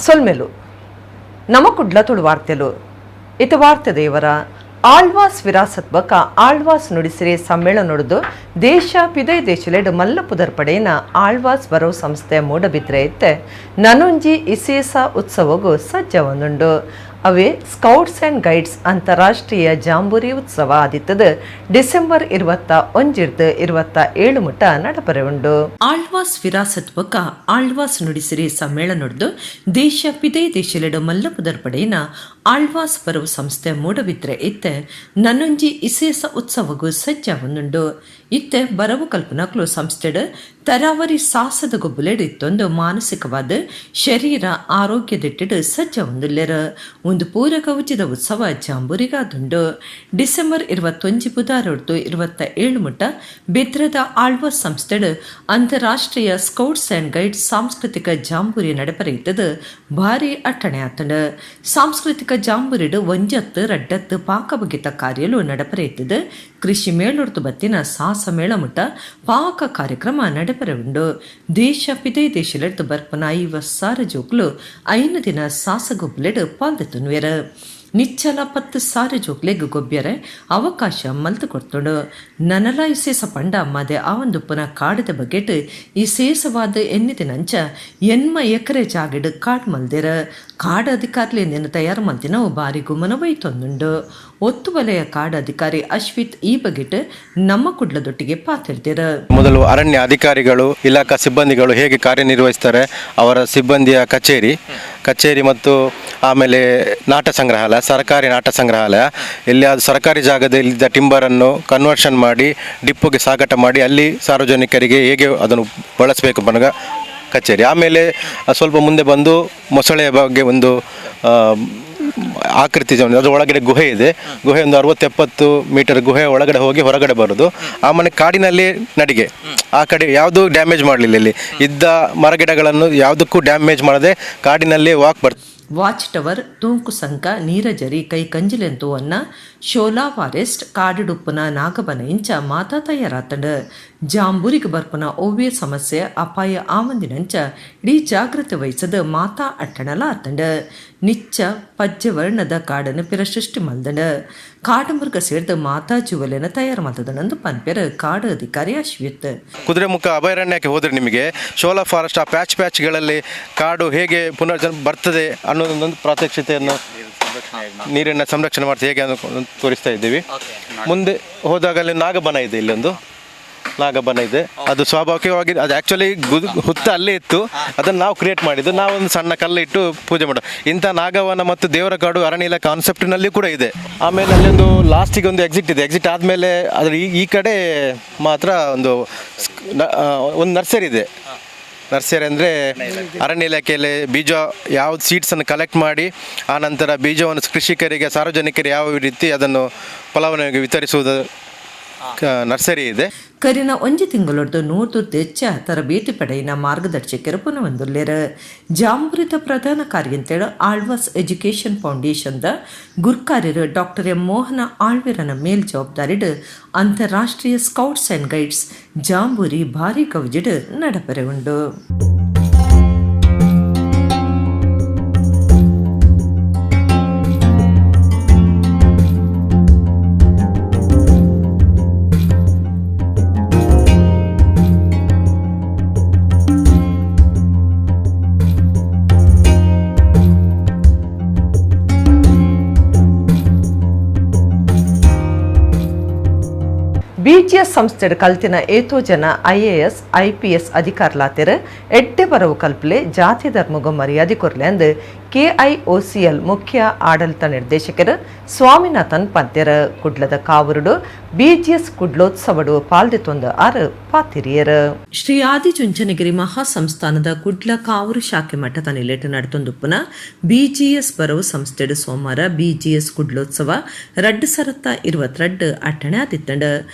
ಸೊಲ್ಮೆಲು ನಮ ಕುಡ್ಲ ತುಳು ವಾರ್ತೆಲು. ಇತ ವಾರ್ತೆ ದೇವರ ಆಳ್ವಾಸ್ ವಿರಾಸತ್ ಬಕ ಆಳ್ವಾಸ್ ನುಡಿಸಿರಿ ಸಮ್ಮೇಳನೊಡ್ದು ದೇಶ ಪಿದೈ ದೇಶಲೆಡ್ ಮಲ್ಲ ಪುದರ್ ಪಡೆಯಿನ ಆಳ್ವಾಸ್ ಬರವು ಸಂಸ್ಥೆ ಮೂಡಬಿದ್ರೆ ಇತ್ತೆ ನನೊಂಜಿ ಇಸೇಸ ಉತ್ಸವಗು ಸಜ್ಜವೊಂದುಂಡು. ಅವೇ ಸ್ಕೌಟ್ಸ್ ಆ್ಯಂಡ್ ಗೈಡ್ಸ್ ಅಂತಾರಾಷ್ಟ್ರೀಯ ಜಾಂಬೂರಿ ಉತ್ಸವ ಆದಿತ್ತದು ಡಿಸೆಂಬರ್ 21ರ್ದ್ 27 ಮುಟ್ಟ ನಡಪರೆ ಉಂಡು. ಆಳ್ವಾಸ್ ವಿರಾಸತ್ ಬೊಕ್ಕ ಆಳ್ವಾಸ್ ನುಡಿಸಿರಿ ಸಮ್ಮೇಳನೊಡ್ದು ದೇಶ ಪಿದೈ ದೇಶಲೆಡ್ ಮಲ್ಲ ಪುದರ್ ಪಡೆಯಿನ ಆಳ್ವಾಸ್ ಬರವು ಸಂಸ್ಥೆ ಮೂಡಬಿದ್ರೆ ಇತ್ತೆ ನನೊಂಜಿ ಇಸೇಸ ಉತ್ಸವಗು ಸಜ್ಜಾವೊಂದುಂಡು. ಇತ್ತೆ ಬರವು ಕಲ್ಪನಕ್ಲು ಸಂಸ್ಥೆಡ್ ತರಾವರಿ ಸಾಹಸದ ಗೊಬ್ಬುಲೆಡ್ ಇತ್ತೊಂದು ಮಾನಸಿಕವಾದ ಶರೀರ ಆರೋಗ್ಯದಿಟ್ಟಿಡ್ ಸಜ್ಜಾವೊಂದುಲ್ಲೆರ್. ಒಂದು ಪೂರಕ ಉಚಿತ ಉತ್ಸವ ಜಾಂಬೂರಿಗಾದುಂಡು. ಡಿಸೆಂಬರ್ 21 ಬುದಾರೊಡ್ದು 27 ಮುಟ್ಟ ಬೆದ್ರದ ಆಳ್ವಾಸ್ ಸಂಸ್ಥೆಡ್ ಅಂತಾರಾಷ್ಟ್ರೀಯ ಸ್ಕೌಟ್ಸ್ ಆ್ಯಂಡ್ ಗೈಡ್ಸ್ ಸಾಂಸ್ಕೃತಿಕ ಜಾಂಬೂರಿ ನಡಪರೆ ಇತ್ತದು ಭಾರಿ ಅಟ್ಟಣೆ ಆತಂಡ್. ಸಾಂಸ್ಕೃತಿಕ ಜಾಂಬೂರಿಡ್ ಒಂಜತ್ತು ರಡ್ಡತ್ತು ಪಾಕ ಬಗೆತ ಕಾರ್ಯಲು ನಡಪರೆ ಇತ್ತದು. ಕೃಷಿ ಮೇಳೊಡ್ದು ಬತ್ತಿನ ಸಾಹಸ ಮೇಳ ಮುಟ್ಟ ಪಾಕ ಕಾರ್ಯಕ್ರಮ ನಡಪರೆ ಉಂಡು. ದೇಶ ಪಿದೈ ದೇಶಲೆಡ್ದು ಬರ್ಪನ 50,000 ಜೋಕ್ಲು 5 ದಿನ ಸಾಹಸ ಗೊಬ್ಬುಲೆಡ್ ಪಾಲ್ದೆತೊನ್ವೆರ್. ನಿಚ್ಚಲ 10,000 ಜೋಕ್ಲೆಗ್ ಗೊಬ್ಬ್ಯರೆ ಅವಕಾಶ ಮಲ್ತು ಕೊರ್ತುಂಡು. ನನಲ ಇಸೇಸ ಪಂಡ ಮದೆ ಆವಂದುಪ್ಪುನ ಕಾಡದ ಬಗೆಟ್ ಇಸೇಸವಾದ ಎನ್ನಿದಿನಂಚ 80 ಎಕರೆ ಜಾಗೆಡ್ ಕಾಡ್ ಮಲ್ದೆರ್. ಕಾಡು ಅಧಿಕಾರಿಲೆ ನೆನ್ ತಯಾರು ಮಲ್ತಿನವು ಬಾರಿ ಗುಮನ ಒಯ್ತೊಂದುಂಡು. ಒತ್ತು ವಲಯ ಕಾಡು ಅಧಿಕಾರಿ ಅಶ್ವಿತ್ ಈ ಬಗೆಟ್ ನಮ್ಮ ಕುಡ್ಲದೊಟ್ಟಿಗೆ ಪಾತೆರ್ದೆರ್. ಮೊದಲು ಅರಣ್ಯ ಅಧಿಕಾರಿಗಳು, ಇಲಾಖಾ ಸಿಬ್ಬಂದಿಗಳು ಹೇಗೆ ಕಾರ್ಯನಿರ್ವಹಿಸ್ತಾರೆ, ಅವರ ಸಿಬ್ಬಂದಿಯ ಕಚೇರಿ ಕಚೇರಿ ಮತ್ತು ಆಮೇಲೆ ನಾಟ ಸಂಗ್ರಹಾಲಯ, ಸರ್ಕಾರಿ ನಾಟ ಸಂಗ್ರಹಾಲಯ. ಎಲ್ಲಿ ಅದು ಸರ್ಕಾರಿ ಜಾಗದಲ್ಲಿದ್ದ ಟಿಂಬರನ್ನು ಕನ್ವರ್ಷನ್ ಮಾಡಿ ಡಿಪ್ಪುಗೆ ಸಾಗಾಟ ಮಾಡಿ ಅಲ್ಲಿ ಸಾರ್ವಜನಿಕರಿಗೆ ಹೇಗೆ ಅದನ್ನು ಬಳಸಬೇಕು ಬನಗ ಕಚೇರಿ. ಆಮೇಲೆ ಸ್ವಲ್ಪ ಮುಂದೆ ಬಂದು ಮೊಸಳೆಯ ಬಗ್ಗೆ ಒಂದು ಆಕೃತಿ ಇದೆ. ಅದರ ಒಳಗಡೆ ಗುಹೆ ಇದೆ. ಗುಹೆ ಒಂದು 60-70 ಮೀಟರ್ ಗುಹೆ ಒಳಗಡೆ ಹೋಗಿ ಹೊರಗಡೆ ಬರೋದು. ಆಮೇಲೆ ಕಾಡಿನಲ್ಲಿ ನಡಿಗೆ. ಆ ಕಡೆ ಯಾವುದೂ ಡ್ಯಾಮೇಜ್ ಮಾಡಲಿಲ್ಲ. ಇಲ್ಲಿ ಇದ್ದ ಮರಗಿಡಗಳನ್ನು ಯಾವುದಕ್ಕೂ ಡ್ಯಾಮೇಜ್ ಮಾಡದೆ ಕಾಡಿನಲ್ಲಿ ವಾಕ್ ಬರ್ತದೆ. ವಾಚ್ ಟವರ್, ತೂಂಕು ಸಂಕ, ನೀರಜರಿ, ಕೈ ಕಂಜಿಲೆಂತುವನ್ನ ಶೋಲಾ ಫಾರೆಸ್ಟ್, ಕಾಡುಡುಪ್ಪುನ ನಾಗಬನ ಇಂಚ ಮಾತಾ ತಯಾರಾತಂಡ್. ಜಾಂಬೂರಿಗೆ ಬರ್ಪುನ ಒವ್ವೇ ಸಮಸ್ಯೆ ಅಪಾಯ ಆವಂದಿನಂಚ ಇಡೀ ಜಾಗ್ರತೆ ವಹಿಸದ ಮಾತಾ ಅಟ್ಟಣಲ ಆತಂಡ್. ನಿಚ್ಚ ಪಜ್ಜೆ ವರ್ಣದ ಕಾಡನ್ನು ಪಿರ ಸೃಷ್ಟಿ ಮಲ್ದಂಡ್. ಕಾಡು ಮೃಗ ಸೇರ್ದ ಮಾತಾ ಜುವಲೆನ ತಯಾರು ಮಲ್ತದನಂದು ಪನ್ಪೆರ್ ಕಾಡು ಅಧಿಕಾರಿ ಅಶ್ವಿತ್. ಕುದುರೆಮುಖ ಅಭಯಾರಣ್ಯಕ್ಕೆ ಹೋದರೆ ನಿಮಗೆ ಶೋಲಾ ಫಾರೆಸ್ಟ್, ಆ ಪ್ಯಾಚ್ ಪ್ಯಾಚ್ಗಳಲ್ಲಿ ಕಾಡು ಹೇಗೆ ಪುನರ್ಜನ್ಮ ಬರ್ತದೆ ಅನ್ನೋದೊಂದು ಪ್ರಾತ್ಯಕ್ಷಿತೆಯನ್ನು, ನೀರನ್ನು ಸಂರಕ್ಷಣೆ ಮಾಡ್ತದೆ ಹೇಗೆ ಅನ್ನೋ ತೋರಿಸ್ತಾ ಇದ್ದೀವಿ. ಮುಂದೆ ಹೋದಾಗ ಅಲ್ಲಿ ನಾಗಬನ ಇದೆ. ಇಲ್ಲೊಂದು ನಾಗಬನ ಇದೆ. ಅದು ಸ್ವಾಭಾವಿಕವಾಗಿ ಅದು ಆ್ಯಕ್ಚುಲಿ ಹುತ್ತ ಅಲ್ಲೇ ಇತ್ತು. ಅದನ್ನು ನಾವು ಕ್ರಿಯೇಟ್ ಮಾಡಿದ್ದು. ನಾವು ಒಂದು ಸಣ್ಣ ಕಲ್ಲು ಇಟ್ಟು ಪೂಜೆ ಮಾಡೋ ಇಂಥ ನಾಗವನ ಮತ್ತು ದೇವರ ಕಾಡು ಅರಣ್ಯ ಇಲಾಖೆ ಕಾನ್ಸೆಪ್ಟ್ನಲ್ಲಿ ಕೂಡ ಇದೆ. ಆಮೇಲೆ ಅಲ್ಲೊಂದು ಲಾಸ್ಟಿಗೆ ಒಂದು ಎಕ್ಸಿಟ್ ಇದೆ. ಎಕ್ಸಿಟ್ ಆದಮೇಲೆ ಅದರ ಈ ಈ ಕಡೆ ಮಾತ್ರ ಒಂದು ಒಂದು ನರ್ಸರಿ ಇದೆ. ನರ್ಸರಿ ಅಂದರೆ ಅರಣ್ಯ ಇಲಾಖೆಯಲ್ಲಿ ಬೀಜ ಯಾವ್ದು ಸೀಡ್ಸನ್ನು ಕಲೆಕ್ಟ್ ಮಾಡಿ, ಆ ನಂತರ ಬೀಜವನ್ನು ಕೃಷಿಕರಿಗೆ, ಸಾರ್ವಜನಿಕರಿಗೆ ಯಾವ ರೀತಿ ಅದನ್ನು ಫಲವನ್ನು ವಿತರಿಸುವುದು ನರ್ಸರಿ ಇದೆ. ಕರಿನ ಒಂಜಿ ತಿಂಗಳೊಡ್ದು 100ರ್ದ್ ಎಚ್ಚ ತರಬೇತಿ ಪಡೆಯಿನ ಮಾರ್ಗದರ್ಶಕರು ಪುನವಂದುಲ್ಲೆರ್. ಜಾಂಬೂರಿದ ಪ್ರಧಾನ ಕಾರ್ಯಂತೇಳು ಆಳ್ವಾಸ್ ಎಜುಕೇಷನ್ ಫೌಂಡೇಶನ್ದ ಗುರ್ಕಾರ್ಯರು ಡಾಕ್ಟರ್ ಎಂ ಮೋಹನ ಆಳ್ವೆರನ ಮೇಲ್ ಜವಾಬ್ದಾರಿಡ್ ಅಂತಾರಾಷ್ಟ್ರೀಯ ಸ್ಕೌಟ್ಸ್ ಆ್ಯಂಡ್ ಗೈಡ್ಸ್ ಜಾಂಬೂರಿ ಭಾರಿ ಕವಜಿಡ್ ನಡಪರೆ ಉಂಡು. ಬಿಜಿಎಸ್ ಸಂಸ್ಥೆಡ್ ಕಲ್ತಿನ ಏತೋ ಜನ ಐಎಎಸ್, ಐಪಿಎಸ್ ಅಧಿಕಾರಿಲಾತೆರ್. ಎಡ್ಡೆ ಬರವು ಕಲ್ಪಲೆ, ಜಾತಿ ಧರ್ಮಗೂ ಮರ್ಯಾದೆ ಕೊರ್ಲೆ ಅಂದ್ ಕೆಐಒಸಿಎಲ್ ಮುಖ್ಯ ಆಡಳಿತ ನಿರ್ದೇಶಕರು ಸ್ವಾಮಿನಾಥನ್ ಪಂತೆರ್. ಕುಡ್ಲದ ಕಾವೂರುಡು ಬಿಜಿಎಸ್ ಕುಡ್ಲೋತ್ಸವಡು ಪಾಲ್ದೆತೊಂದು ಆರ್ ಪಾತಿರಿಯರ್. ಶ್ರೀ ಆದಿಚುಂಚನಗಿರಿ ಮಹಾಸಂಸ್ಥಾನದ ಕುಡ್ಲ ಕಾವೂರು ಶಾಖೆ ಮಠದ ನಿಲೆಟ್ ನಡತೊಂದುಪ್ಪುನ ಬಿಜಿಎಸ್ ಬರವು ಸಂಸ್ಥೆಡ್ ಸೋಮವಾರ ಬಿಜಿಎಸ್ ಕುಡ್ಲೋತ್ಸವ 2022 ಅಟ್ಟಣೆ ಆದಿತ್ತಂಡ್.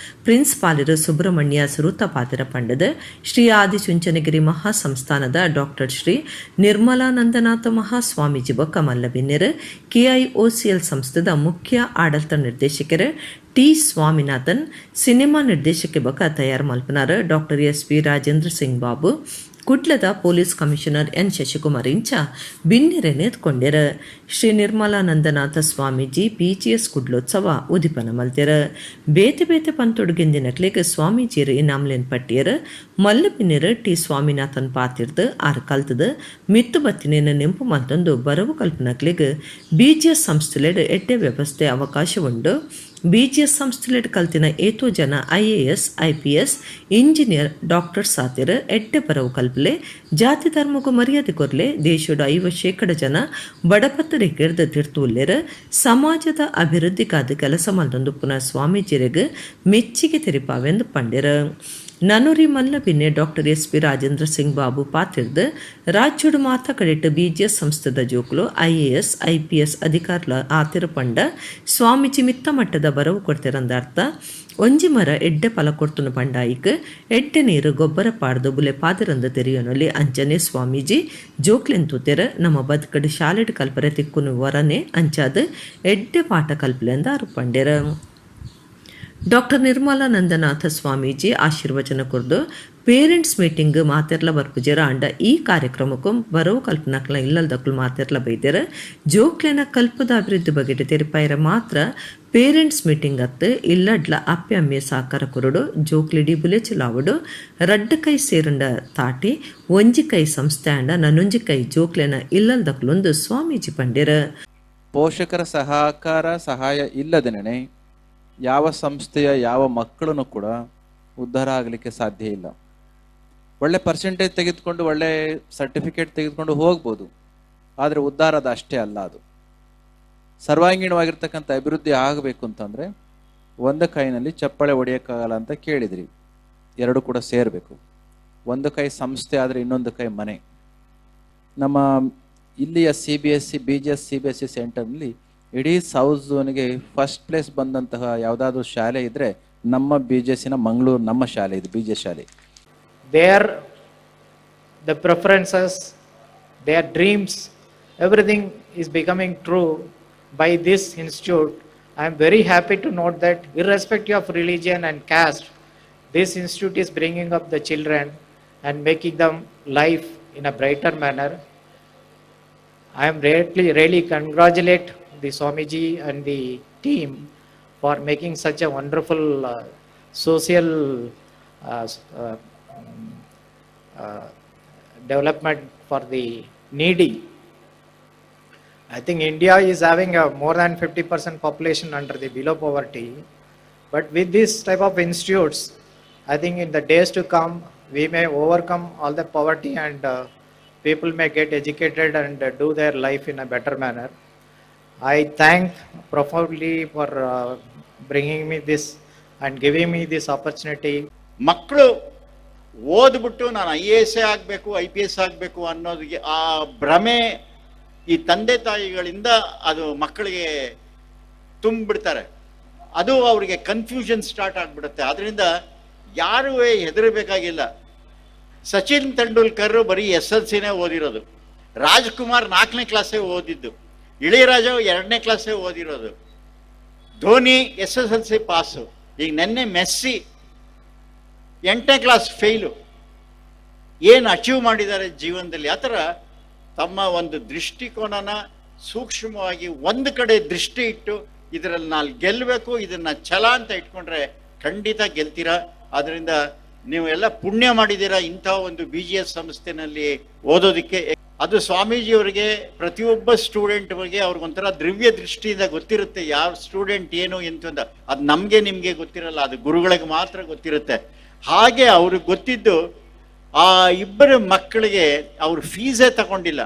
ಪ್ರಿನ್ಸಿಪಾಲರು ಸುಬ್ರಹ್ಮಣ್ಯ ಸುರುತ ಪಾತಿರ ಪಂಡದ ಶ್ರೀ ಆದಿಚುಂಚನಗಿರಿ ಮಹಾಸಂಸ್ಥಾನದ ಡಾಕ್ಟರ್ ಶ್ರೀ ನಿರ್ಮಲಾನಂದನಾಥ ಮಹಾಸ್ವಾಮೀಜಿ ಬೊಕ್ಕ ಮಲ್ಲಬಿನ್ನೆರ್, ಕೆಐಒಸಿಎಲ್ ಸಂಸ್ಥೆದ ಮುಖ್ಯ ಆಡಳಿತ ನಿರ್ದೇಶಕರು ಟಿ ಸ್ವಾಮಿನಾಥನ್, ಸಿನಿಮಾ ನಿರ್ದೇಶಕ ಬೊಕ್ಕ ತಯಾರು ಮಲ್ಪನಾರ್ doctor S V Rajendra Singh Babu. ಕುಡ್ಲದ police commissioner N Shashikumar ಇಂಚ ಬಿನ್ನೆರೆನ್ ಎದ್ಕೊಂಡೆರ್. ಶ್ರೀ ನಿರ್ಮಲಾನಂದನಾಥ ಸ್ವಾಮೀಜಿ ಬಿಜಿಎಸ್ ಕುಡ್ಲೋತ್ಸವ ಉದಿಪನ ಮಲ್ತೆರ್. ಬೇತೆ ಬೇತೆ ಪಂತೊಡು ಗೆಂದಿನಕ್ಲೆಗ್ ಸ್ವಾಮೀಜಿಯರು ಇನಾಮ್ಲೆನ್ ಪಟ್ಟಿಯರ್. ಮಲ್ಲ ಬಿನ್ನೆರ್ ಟಿ ಸ್ವಾಮಿನಾಥನ್ ಪಾತೆರ್ದ್, ಆರ್ ಕಲ್ತದ್ ಮಿತ್ತು ಬತ್ತಿನೇನ ನೆಂಪು ಮಲ್ತೊಂದು ಬರವು ಕಲ್ಪನಕ್ಲೆಗ್ ಬಿಜಿಎಸ್ ಸಂಸ್ಥೆಲೆಡ್ ಎಡ್ಡೆ ವ್ಯವಸ್ಥೆ, ಅವಕಾಶ ಉಂಡು. ಬಿಜಿಎಸ್ ಸಂಸ್ಥೆಲೆಡ್ ಕಲ್ತಿನ ಏತೋ ಜನ IAS, IPS, engineer, doctor ಆತೆರ್. ಎಡ್ಡೆ ಬರವು ಕಲ್ಪಲೆ, ಜಾತಿ ಧರ್ಮಕ್ಕೂ ಮರ್ಯಾದೆ ಕೊರ್ಲೆ. ದೇಶದ 50% ಜನ ಬಡಪತ್ತ್ ರೇಖೆರ್ದ್ ತಿರ್ತು ಉಲ್ಲೆರ್. ಸಮಾಜದ ಅಭಿವೃದ್ಧಿಗಾದ್ ಕೆಲಸ ಮಲ್ತೊಂದುಪ್ಪುನ ಸ್ವಾಮೀಜಿಯರೆಗ್ ಮೆಚ್ಚಿಗೆ ತೆರಿಪಾವೆಂದು ಪಂಡೆರ್. ನನೊರಿ ಮಲ್ಲ ಬಿನ್ನೆ doctor S P Rajendra Singh Babu ಪಾತೆರ್ದ್, ರಾಜ್ಯಡು ಮಾತ ಕಡೆಟ್ ಬಿಜಿಎಸ್ ಸಂಸ್ಥೆದ ಜೋಕುಲು ಐಎಎಸ್, ಐಪಿಎಸ್ ಅಧಿಕಾರಿಲ ಆತೆರ್ ಪಂಡ ಸ್ವಾಮೀಜಿ ಮಿತ್ತ ಮಟ್ಟದ ಬರವು ಕೊರ್ತೆರಂದ ಅರ್ಥ. ಒಂಜಿ ಮರ ಎಡ್ಡೆ ಫಲ ಕೊರ್ತುನು ಪಂಡ ಐಕ್ ಎಡ್ಡೆ ನೀರು, ಗೊಬ್ಬರ ಪಾಡ್ದು ಬುಲೆ ಪಾದರಂದು ತೆರಿಯೊನೊಲಿ. ಅಂಚನೆ ಸ್ವಾಮೀಜಿ ಜೋಕ್ಲೆನ್ ತೂತೆರ್. ನಮ್ಮ ಬದ್ಕಡ್ ಶಾಲೆಡ್ ಕಲ್ಪರೆ ತಿಕ್ಕುನು ವರನೆ. ಅಂಚಾದ್ ಎಡ್ಡೆ ಪಾಠ ಕಲ್ಪಲೆಂದ ಆರ್ ಪಂಡೆರ್. ಡಾಕ್ಟರ್ ನಿರ್ಮಲಾನಂದನಾಥ ಸ್ವಾಮೀಜಿ ಆಶೀರ್ವಚನ ಕೊರ್ದು, ಪೇರೆಂಟ್ಸ್ ಮೀಟಿಂಗ್ ಮಾತೆರ್ಲ ಬರ್ಪುಜೆರ್, ಆಂಡ ಈ ಕಾರ್ಯಕ್ರಮಕ್ಕೂ ಬರವು ಕಲ್ಪನಕ್ಲ ಇಲ್ಲಲ್ದಕ್ಲು ಮಾತೆರ್ಲ ಬೈದೆರ್. ಜೋಕ್ಲೆನ ಕಲ್ಪದ ಅಭಿವೃದ್ಧಿ ಬಗೆಟ್ ತೆರಿಪಾಯರ ಮಾತ್ರ ಪೇರೆಂಟ್ಸ್ ಮೀಟಿಂಗ್ ಅತ್ತು. ಇಲ್ಲಡ್ಲ ಅಪ್ಪೆ ಅಮ್ಮೆ ಸಾಕಾರ ಕೊರಡು, ಜೋಕ್ಲಿಡಿ ಬುಲೆಚಲಾವಡು. ರಡ್ಡ್ ಕೈ ಸೇರುಂಡ ತಾಟಿ, ಒಂಜಿ ಕೈ ಸಂಸ್ಥೆ ಆಂಡ ನನೊಂಜಿ ಕೈ ಜೋಕ್ಲೆನ ಇಲ್ಲಲ್ದಕ್ಲೊಂದು ಸ್ವಾಮೀಜಿ ಪಂಡೆರ್. ಪೋಷಕರ ಸಹಕಾರ, ಸಹಾಯ ಇಲ್ಲದೇನೆ ಯಾವ ಸಂಸ್ಥೆಯ ಯಾವ ಮಕ್ಕಳನ್ನು ಕೂಡ ಉದ್ಧಾರ ಆಗಲಿಕ್ಕೆ ಸಾಧ್ಯ ಇಲ್ಲ. ಒಳ್ಳೆ ಪರ್ಸೆಂಟೇಜ್ ತೆಗೆದುಕೊಂಡು, ಒಳ್ಳೆ ಸರ್ಟಿಫಿಕೇಟ್ ತೆಗೆದುಕೊಂಡು ಹೋಗ್ಬೋದು. ಆದರೆ ಉದ್ಧಾರದ ಅಷ್ಟೇ ಅಲ್ಲ ಅದು. ಸರ್ವಾಂಗೀಣವಾಗಿರ್ತಕ್ಕಂಥ ಅಭಿವೃದ್ಧಿ ಆಗಬೇಕು ಅಂತಂದರೆ, ಒಂದು ಕೈನಲ್ಲಿ ಚಪ್ಪಾಳೆ ಹೊಡೆಯೋಕ್ಕಾಗಲ್ಲ ಅಂತ ಕೇಳಿದ್ರಿ. ಎರಡು ಕೂಡ ಸೇರಬೇಕು. ಒಂದು ಕೈ ಸಂಸ್ಥೆ ಆದರೆ ಇನ್ನೊಂದು ಕೈ ಮನೆ. ನಮ್ಮ ಇಲ್ಲಿಯ CBSE, BGS CBSE ಸೆಂಟರ್ನಲ್ಲಿ ಇಡೀ ಸೌತ್ ಝೋನ್ಗೆ ಫಸ್ಟ್ ಪ್ಲೇಸ್ ಬಂದಂತಹ ಯಾವುದಾದ್ರೂ ಶಾಲೆ ಇದ್ದರೆ, ನಮ್ಮ ಬಿಜಿಎಸ್ಸಿನ ಮಂಗಳೂರು ನಮ್ಮ ಶಾಲೆ ಇದು, ಬಿಜಿಎಸ್ ಶಾಲೆ. Their the preferences, their dreams, everything is becoming true by this institute. I am very happy to note that irrespective of religion and caste, this institute is bringing up the children and making them life in a brighter manner. I am really, really congratulate the Swamiji and the team for making such a wonderful social development for the needy. I think India is having a more than 50% population under the below poverty. But with this type of institutes, I think in the days to come, we may overcome all the poverty and people may get educated and do their life in a better manner. I thank profoundly for bringing me this and giving me this opportunity. ಮಕ್ಕಳು ಓದ್ಬಿಟ್ಟು ನಾನು IAS ಆಗಬೇಕು, IPS ಆಗಬೇಕು ಅನ್ನೋದಕ್ಕೆ ಆ ಭ್ರಮೆ ಈ ತಂದೆ ತಾಯಿಗಳಿಂದ ಅದು ಮಕ್ಕಳಿಗೆ ತುಂಬಿಡ್ತಾರೆ. ಅದು ಅವರಿಗೆ ಕನ್ಫ್ಯೂಷನ್ ಸ್ಟಾರ್ಟ್ ಆಗಿಬಿಡುತ್ತೆ. ಅದರಿಂದ ಯಾರೂ ಹೆದರಬೇಕಾಗಿಲ್ಲ. ಸಚಿನ್ ತೆಂಡೂಲ್ಕರ್ ಬರೀ ಎಸ್ಎಸ್ಎಲ್ಸಿನೇ ಓದಿರೋದು. ರಾಜ್ಕುಮಾರ್ ನಾಲ್ಕನೇ ಕ್ಲಾಸೇ ಓದಿದ್ದು. ಇಳೆಯರಾಜ ಎರಡನೇ ಕ್ಲಾಸೇ ಓದಿರೋದು. Dhoni SSLC pass. ಈಗ ನೆನ್ನೆ ಮೆಸ್ಸಿ ಎಂಟನೇ ಕ್ಲಾಸ್ ಫೇಲು. ಏನು ಅಚೀವ್ ಮಾಡಿದ್ದಾರೆ ಜೀವನದಲ್ಲಿ? ಆ ಥರ ತಮ್ಮ ಒಂದು ದೃಷ್ಟಿಕೋನನ ಸೂಕ್ಷ್ಮವಾಗಿ ಒಂದು ಕಡೆ ದೃಷ್ಟಿ ಇಟ್ಟು, ಇದರಲ್ಲಿ ನಾನು ಗೆಲ್ಲಬೇಕು, ಇದನ್ನ ಛಲ ಅಂತ ಇಟ್ಕೊಂಡ್ರೆ ಖಂಡಿತ ಗೆಲ್ತೀರಾ. ಆದ್ದರಿಂದ ನೀವು ಎಲ್ಲ ಪುಣ್ಯ ಮಾಡಿದ್ದೀರಾ ಇಂಥ ಒಂದು ಬಿಜಿಎಸ್ ಸಂಸ್ಥೆನಲ್ಲಿ ಓದೋದಕ್ಕೆ. ಅದು ಸ್ವಾಮೀಜಿಯವರಿಗೆ ಪ್ರತಿಯೊಬ್ಬ ಸ್ಟೂಡೆಂಟ್ ಬಗ್ಗೆ ಅವ್ರಿಗೊಂಥರ ದಿವ್ಯ ದೃಷ್ಟಿಯಿಂದ ಗೊತ್ತಿರುತ್ತೆ, ಯಾವ ಸ್ಟೂಡೆಂಟ್ ಏನು ಎಂತ. ಅದು ನಮಗೆ ನಿಮಗೆ ಗೊತ್ತಿರಲ್ಲ, ಅದು ಗುರುಗಳಿಗೆ ಮಾತ್ರ ಗೊತ್ತಿರುತ್ತೆ. ಹಾಗೆ ಅವ್ರಿಗೆ ಗೊತ್ತಿದ್ದು ಆ ಇಬ್ಬರು ಮಕ್ಕಳಿಗೆ ಅವ್ರ ಫೀಸೇ ತಗೊಂಡಿಲ್ಲ,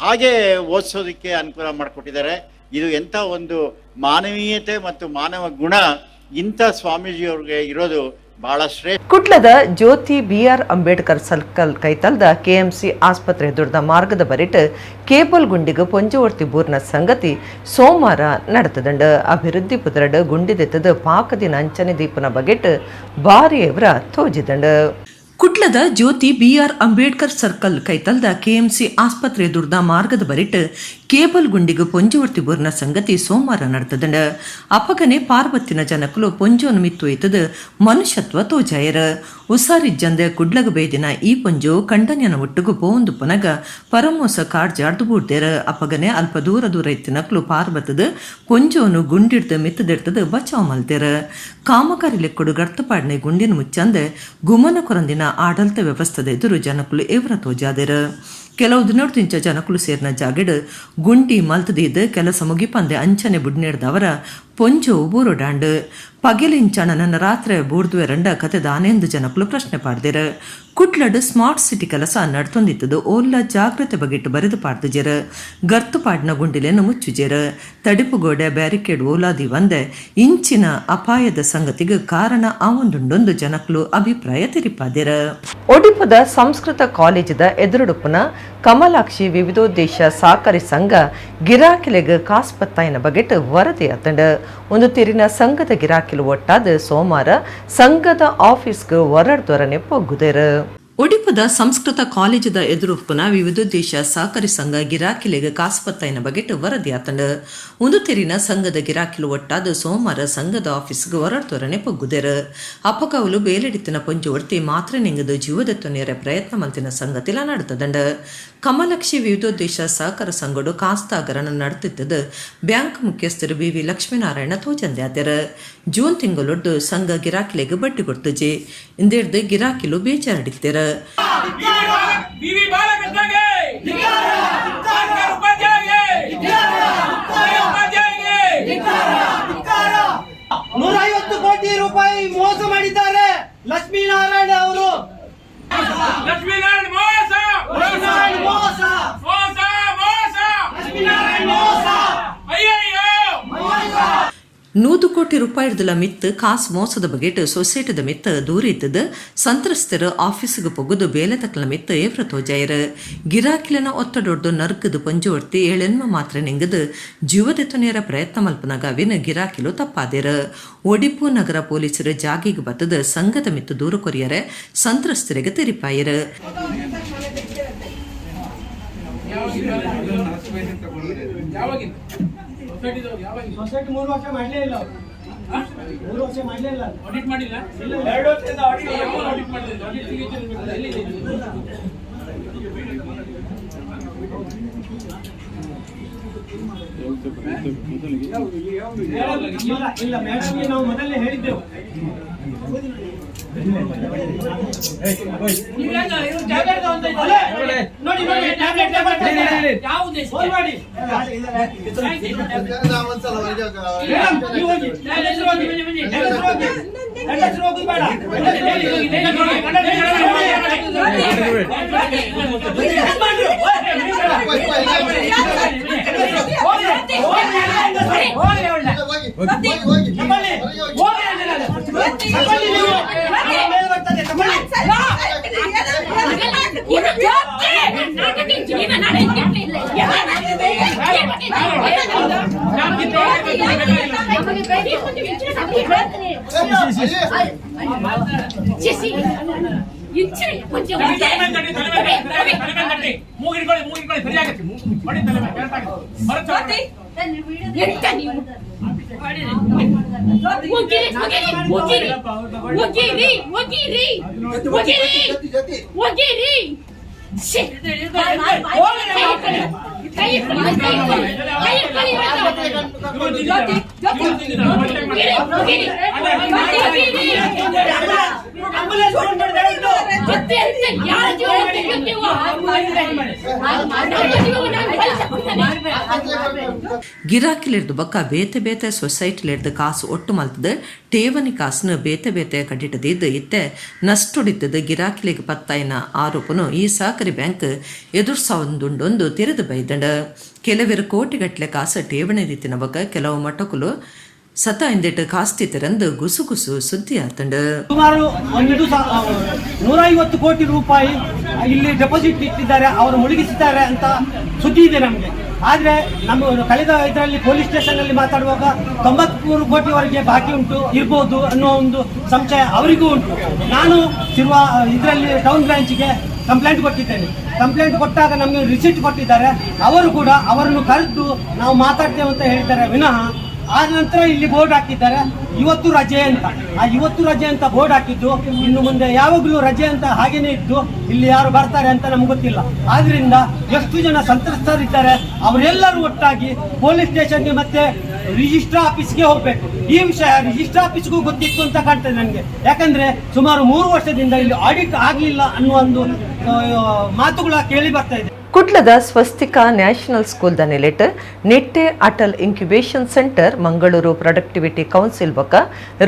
ಹಾಗೆ ಓದಿಸೋದಕ್ಕೆ ಅನುಕೂಲ ಮಾಡಿಕೊಟ್ಟಿದ್ದಾರೆ. ಇದು ಎಂಥ ಒಂದು ಮಾನವೀಯತೆ ಮತ್ತು ಮಾನವ ಗುಣ! ಇಂಥ ಸ್ವಾಮೀಜಿಯವ್ರಿಗೆ ಇರೋದು ಬಹಳ ಶ್ರೇಷ್ಠ. ಕುಡ್ಲದ ಜ್ಯೋತಿ B R Ambedkar circle ಕೈತಲ್ದ KMC ಆಸ್ಪತ್ರೆ ದುರ್ದ ಮಾರ್ಗದ ಬರಿಟ್ ಕೇಬಲ್ ಗುಂಡಿಗೆ ಪೊಂಜೋರ್ತಿ ಬೂರ್ನ ಸಂಗತಿ ಸೋಮವಾರ ನಡೆತದಂಡ. ಅಭಿವೃದ್ಧಿ ಪುದರಡ್ ಗುಂಡಿದೆತ್ತದ ಪಾಕದಿನ ಅಂಚನೆ ದೀಪನ ಬಗೆಟ್ ಬಾರಿ ಎವರ ತೋಜಿದಂಡ. ಕುಡ್ಲದ ಜ್ಯೋತಿ B R Ambedkar circle ಕೈತಲ್ದ KMC ಆಸ್ಪತ್ರೆ ದುರ್ದ ಮಾರ್ಗದ ಬರಿಟ್. Cable ಗುಂಡಿಗೆ ಪೊಂಜೋರ್ತಿ ಬೂರ್ನ ಸಂಗತಿ ಸೋಮವಾರ ನಡೆತದಂಡ. ಅಪಗನೆ ಪಾರ್ವತಿನ ಜನಕುಲು ಪೊಂಜೋನು ಮಿತ್ತೊಯ್ತದ ಮನುಷ್ಯತ್ವ ತೋಜಾಯರ್. ಉಸಾರಿಜ್ಜಂದೆ ಕುಡ್ಲಗ ಬೇದಿನ ಈ ಪೊಂಜು ಕಂಡನ್ಯನ ಒಟ್ಟುಗು ಪೋಂದು ಪುನಗ ಪರಮೋಸ ಕಾಡ್ ಜಾರ್ದು ಬೂಡ್ದೇರ್. ಅಪಗನೆ ಅಲ್ಪ ದೂರ ದೂರ ಇತ್ತಿನಕ್ಲು ಪಾರ್ವತದ ಪೊಂಜೋನು ಗುಂಡಿಡ್ದು ಮಿತ್ತದಿಡ್ತದ ಬಚಾವ್ ಮಲ್ತೆರ್. ಕಾಮಗಾರಿ ಲೆಕ್ಕಡು ಗರ್ತಪಾಡ್ನೆ ಗುಂಡಿನ ಮುಚ್ಚಂದೆ ಗುಮನ ಕೊರಂದಿನ ಆಡಳಿತ ವ್ಯವಸ್ಥೆದ ಎದುರು ಜನಕುಲು ಎವ್ರ ತೋಜಾದೆರ್. ಕೆಲವು ದಿನೊಡ್ದಿಂಚ ಜನಕುಲು ಸೇರಿನ ಜಾಗೆಡ್ ಗುಂಡಿ ಮಲ್ತದೀದ್ ಕೆಲಸ ಮುಗಿಪಂದೆ ಅಂಚನೆ ಬುಡ್ನೇಡ್ದವರ ಪೊಂಜೋ ಬೂರುಡಾಂಡ್. ಪಗೆಲಿಂಚಣ ನನ್ನ ರಾತ್ರೆ ಬೂರ್ದುವೆರಂಡ ಕತೆ ದಾನೆಂದು ಜನಕುಲು ಪ್ರಶ್ನೆ ಪಾಡ್ದೆರ್. ಕುಡ್ಲಡ್ ಸ್ಮಾರ್ಟ್ ಸಿಟಿ ಕೆಲಸ ನಡ್ತೊಂದಿತ್ತದು ಓಲ್ಲ ಜಾಗ್ರತೆ ಬಗೆಟ್ ಬರೆದು ಪಾಡ್ದುಜೆರ್. ಗರ್ತು ಪಾಡ್ನ ಗುಂಡಿಲೆನ್ ಮುಚ್ಚುಜೆರ್. ತಡಿಪುಗೋಡೆ ಬ್ಯಾರಿಕೇಡ್ ಓಲಾದಿ వంದೆ ಇಂಚಿನ ಅಪಾಯದ ಸಂಗತಿಗೆ ಕಾರಣ ಆವೊಂದುಂಡೊಂದು ಜನಕುಲು ಅಭಿಪ್ರಾಯ ತೆರಿಪಾದೆರ್. ಒಡಿಪುದ ಸಂಸ್ಕೃತ ಕಾಲೇಜಿದ ಎದುರುಡುಪುನ ಕಮಲಾಕ್ಷಿ ವಿವಿಧೋದ್ದೇಶ ಸಹಕಾರಿ ಸಂಘ ಗಿರಾಕಿಲೆಗ್ ಕಾಸ್ಪತ್ತಾಯಿನ ಬಗೆಟ್ ವರದಿ ಆತಂಡ್. ಒಂದು ತಿರಿನ ಸಂಘದ ಗಿರಾಕಿಲು ಒಟ್ಟಾದ ಸೋಮವಾರ ಸಂಘದ ಆಫೀಸ್ಗೆ ಹೊರಡ್ದೊರನೆ ಪೊಗ್ಗುದೆರ್. ಒಡಿಪುದ ಸಂಸ್ಕೃತ ಕಾಲೇಜಿದ ಎದುರುಪ್ಪುನ ವಿವಿಧೋದ್ದೇಶ ಸಹಕಾರಿ ಸಂಘ ಗಿರಾಕಿಲೆಗ್ ಕಾಸ್ಪತ್ತಾಯಿನ ಬಗೆಟ್ ವರದಿ ಆತಂಡ್. ಒಂದು ತೆರಿನ ಸಂಘದ ಗಿರಾಕಿಲು ಒಟ್ಟಾದ ಸೋಮವಾರ ಸಂಘದ ಆಫೀಸ್ಗೆ ಹೊರಡ್ದೊರನೆ ಪೊಗ್ಗುದೆರ್. ಅಪಕವಲು ಬೇಲೆಡಿತ್ತಿನ ಪೊಂಜು ಒರ್ತಿ ಮಾತ್ರ ನಿಂಗದು ಜೀವದತ್ವ ಪ್ರಯತ್ನ ಮಲ್ತಿನ ಸಂಗತಿಲ ನಡತದಂಡ. ಕಮಲಕ್ಷಿ ವಿವಿಧೋದ್ದೇಶ ಸಹಕಾರ ಸಂಘಡು ಕಾಸ್ತಾಗರಣ ನಡೆತಿತ್ತದು ಬ್ಯಾಂಕ್ ಮುಖ್ಯಸ್ಥರು ಬಿ ವಿ ಲಕ್ಷ್ಮೀನಾರಾಯಣ ತೋಜಂದೆ ಆತೆರ್. ಜೂನ್ ತಿಂಗಳೊಡ್ದು ಸಂಘ ಗಿರಾಕಿಲೆಗ್ ಬಡ್ಡಿ ಕೊಡ್ತುಜಿ ಇಂದೇರ್ದು ಗಿರಾಕಿಲು ಬೇಜಾರಡಿತ್ತೇರು. बीवी बालकृष्णಗೆ ಉಪಾಧ್ಯಾಯಗೆ ಉಪಾಧ್ಯಾಯಗೆ 150 ಕೋಟಿ ರೂಪಾಯಿ ಮೋಸ ಮಾಡಿದ್ದಾರೆ ಲಕ್ಷ್ಮೀನಾರಾಯಣ ಅವರು. ಲಕ್ಷ್ಮೀನಾರಾಯಣ ಮೋಸ. ಲಕ್ಷ್ಮೀನಾರಾಯಣ ಮೋಸ. ಮೋಸ ಮೋಸ. ಲಕ್ಷ್ಮೀನಾರಾಯಣ ಮೋಸ. ಅಯ್ಯಯ್ಯೋ. 100 ಕೋಟಿ ರೂಪಾಯಿರ್ದಲ ಮಿತ್ತು ಕಾಸ್ ಮೋಸದ ಬಗೆಟ್ ಸೊಸೈಟಿದ ಮಿತ್ತ ದೂರಿತ್ತದ ಸಂತ್ರಸ್ತರು ಆಫೀಸಿಗೆ ಪೊಗುದು ಬೇಲೆ ತಕ್ಕಲ ಮಿತ್ತ ಏವ್ರ ತೋಜಾಯರ್. ಗಿರಾಕಿಲನ ಒತ್ತಡೊಡ್ದು ನರ್ಕದು ಪಂಜುವರ್ತಿ ಏಳೆನ್ಮ ಮಾತ್ರ ನಿಂಗದು ಜೀವದೆತ್ತನೇರ ಪ್ರಯತ್ನ ಮಲ್ಪನಗ ಅವಿನ ಗಿರಾಕಿಲು ತಪ್ಪಾದೇರ. ಒಡಿಪು ನಗರ ಪೊಲೀಸರು ಜಾಗಿಗೆ ಬತ್ತದ ಸಂಘದ ಮಿತ್ತು ದೂರು ಕೊರಿಯರೆ ಸಂತ್ರಸ್ತರಿಗೆ ತೆರಿಪಾಯರು. ಸೊಸೈಟಿ 3 ವರ್ಷ ಮಾಡಲೇ ಇಲ್ಲ ಅವರು. 3 ವರ್ಷ ಮಾಡಲೇ ಇಲ್ಲ. ಆಡಿಟ್ ಮಾಡಿಲ್ಲ. 2 ವರ್ಷದಿಂದ ಆಡಿಟ್. ಯಾವಾಗ ಆಡಿಟ್ ಮಾಡಿಲ್ಲ? ಆಡಿಟ್ ಸಿಗ್ನೇಚರ್ ಎಲ್ಲಿದೆ? ಇಲ್ಲ ಇಲ್ಲ ಮೇಡಮ್ಗೆ ನಾವು ಮೊದಲೇ ಹೇಳಿದ್ದೆವು. ನೋಡಿ ನೋಡಿ ಟ್ಯಾಬ್ಲೆಟ್ ಫೋನ್ ಮಾಡಿ ಮೇಡಮ್, ನೀವು ಹೋಗಿ. ನನ್ನ ಹೆಸರು ಹೋಗಿ. ನನ್ನ ಹೆಸರು ಹೋಗಿ. ನನ್ನ ಹೆಸರು ಹೋಗುದು ಬೇಡ. ನನ್ನ ಹೆಸರು ಹೋಗಿ. ನನ್ನ ಹೆಸರು ಹೋಗಿ. ತಗೊಳ್ಳಿ. ಹೋಗಿ ಅಂದೆ ನಾನು. ತಗೊಳ್ಳಿ ನೀವು. ನಿಮ್ಮ ಮೇಲೆ ಬರ್ತದೆ, ತಗೊಳ್ಳಿ. ತಲೆ ಮೇಲೆ ತಟ್ಟಿ, ತಲೆ ಮೇಲೆ ತಟ್ಟಿ, ತಲೆ ಮೇಲೆ ತಟ್ಟಿ. ಮೂಗು ಹಿಡ್ಕೊಳ್ಳಿ, ಮೂಗು ಹಿಡ್ಕೊಳ್ಳಿ, ಸರಿ ಆಗುತ್ತೆ. ಹೊಡಿ ತಲೆ ಮೇಲೆ, correct ಆಗುತ್ತೆ. ಬರುತ್ತೆ ಹೊರಗಡೆ. ಎಂತ ನೀವು ಹೋಗಿರಿ ಹೋಗಿರಿ ಹೋಗಿರಿ ಹೋಗಿರಿ ಹೋಗಿರಿ ಹೋಗಿರಿ ಹೋಗಿರಿ. ಛೆ! ಕೈ ಹಿಡ್ಕೊಳ್ಳಿ, ಕೈ ಹಿಡ್ಕೊಳ್ಳಿ, ಕೈ ಹಿಡ್ಕೊಳ್ಳಿ ಇವತ್ತು. ಜ್ಯೋತಿ, ಜ್ಯೋತಿ, ಹೋಗಿರಿ, ಹೋಗಿರಿ, ಹೋಗಿರಿ. ಆಂಬುಲೆನ್ಸ್ ಫೋನ್ ಮಾಡಿದ್ದಾರೆ ಇದು. ಜೊತೆ ಇರ್ತೇನೆ, ಯಾರ ಜೀವ ತೆಗೆಯೋದು ನೀವು? ನನ್ನ ಜೀವವನ್ನು ನಾನು ಬಲಿಸಕೊಡ್ತೇನೆ. ಗಿರಾಕಿಲಿರ್ದು ಬೊಕ್ಕ ಬೇತೆ ಬೇತೆ ಸೊಸೈಟಿಲಿರ್ದು ಕಾಸು ಒಟ್ಟು ಮಲ್ತದ ಠೇವಣಿ ಕಾಸುನು ಬೇತೆ ಬೇತೆ ಕಡಿಟದಿದ್ದು ಇತ್ತೆ ನಷ್ಟೊಡಿತ್ತದ ಗಿರಾಕಿಲಿಗೆ ಪತ್ತಾಯಿನ ಆರೋಪನು ಈ ಸಹಕಾರಿ ಬ್ಯಾಂಕ್ ಎದುರ್ಸಾವೊಂದುಂಡೊಂದು ತೆರೆದು ಬೈದಂಡ. ಕೆಲವರು ಕೋಟಿಗಟ್ಟಲೆ ಕಾಸು ಠೇವಣಿ ರೀತಿನ ಬೊಕ್ಕ ಕೆಲವು ಮಟಕುಲು ಸತ ಇಂದಿಟ್ಟು ಕಾಸ್ತಿತ್ತರಂದು ಗುಸುಗುಸು ಸುದ್ದಿ ಆತಂಡ. ಸುಮಾರು 150 ಕೋಟಿ ರೂಪಾಯಿ ಇಲ್ಲಿ ಡೆಪಾಸಿಟ್ ಇಟ್ಟಿದ್ದಾರೆ, ಅವರು ಮುಳುಗಿಸಿದ್ದಾರೆ ಅಂತ ಸುದ್ದಿ ಇದೆ ನಮಗೆ. ಆದರೆ ನಮ್ಮ ಕಳೆದ ಇದರಲ್ಲಿ ಪೊಲೀಸ್ ಸ್ಟೇಷನ್ ಅಲ್ಲಿ ಮಾತಾಡುವಾಗ 93 ಕೋಟಿವರೆಗೆ ಬಾಕಿ ಉಂಟು, ಇರ್ಬೋದು ಅನ್ನೋ ಒಂದು ಸಂಶಯ ಅವರಿಗೂ ಉಂಟು. ನಾನು ಸಿರುವ ಇದರಲ್ಲಿ ಟೌನ್ ಬ್ರಾಂಚ್ಗೆ ಕಂಪ್ಲೇಂಟ್ ಕೊಟ್ಟಿದ್ದೇನೆ. ಕಂಪ್ಲೇಂಟ್ ಕೊಟ್ಟಾಗ ನಮಗೆ ರಿಸಿಪ್ಟ್ ಕೊಟ್ಟಿದ್ದಾರೆ. ಅವರು ಕೂಡ ಅವರನ್ನು ಕರೆದು ನಾವು ಮಾತಾಡ್ತೇವೆ ಅಂತ ಹೇಳಿದ್ದಾರೆ ವಿನಃ, ಆ ನಂತರ ಇಲ್ಲಿ ಬೋರ್ಡ್ ಹಾಕಿದ್ದಾರೆ ಇವತ್ತು ರಜೆ ಅಂತ. ಆ ಇವತ್ತು ರಜೆ ಅಂತ ಬೋರ್ಡ್ ಹಾಕಿದ್ದು ಇನ್ನು ಮುಂದೆ ಯಾವಾಗಲೂ ರಜೆ ಅಂತ ಹಾಗೇನೆ ಇದ್ದು, ಇಲ್ಲಿ ಯಾರು ಬರ್ತಾರೆ ಅಂತ ನಮ್ಗೆ ಗೊತ್ತಿಲ್ಲ. ಆದ್ರಿಂದ ಎಷ್ಟು ಜನ ಸಂತ್ರಸ್ತರಿದ್ದಾರೆ, ಅವರೆಲ್ಲರೂ ಒಟ್ಟಾಗಿ ಪೊಲೀಸ್ ಸ್ಟೇಷನ್ಗೆ ಮತ್ತೆ ರಿಜಿಸ್ಟ್ರಾರ್ ಆಫೀಸ್ಗೆ ಹೋಗ್ಬೇಕು. ಈ ವಿಷಯ ರಿಜಿಸ್ಟ್ರಾರ್ ಆಫೀಸ್ಗೂ ಗೊತ್ತಿತ್ತು ಅಂತ ಕಾಣ್ತದೆ ನನಗೆ. ಯಾಕಂದ್ರೆ ಸುಮಾರು 3 ವರ್ಷದಿಂದ ಇಲ್ಲಿ ಆಡಿಟ್ ಆಗ್ಲಿಲ್ಲ ಅನ್ನುವ ಒಂದು ಮಾತುಗಳ ಕೇಳಿ ಬರ್ತಾ ಇದೆ. ಕುಡ್ಲದ ಸ್ವಸ್ತಿಕಾ ನ್ಯಾಷನಲ್ ಸ್ಕೂಲ್ the ನೆಲೆಟ್ Nitte Atal incubation centre, Mangaluru productivity council ಬೊಕ್ಕ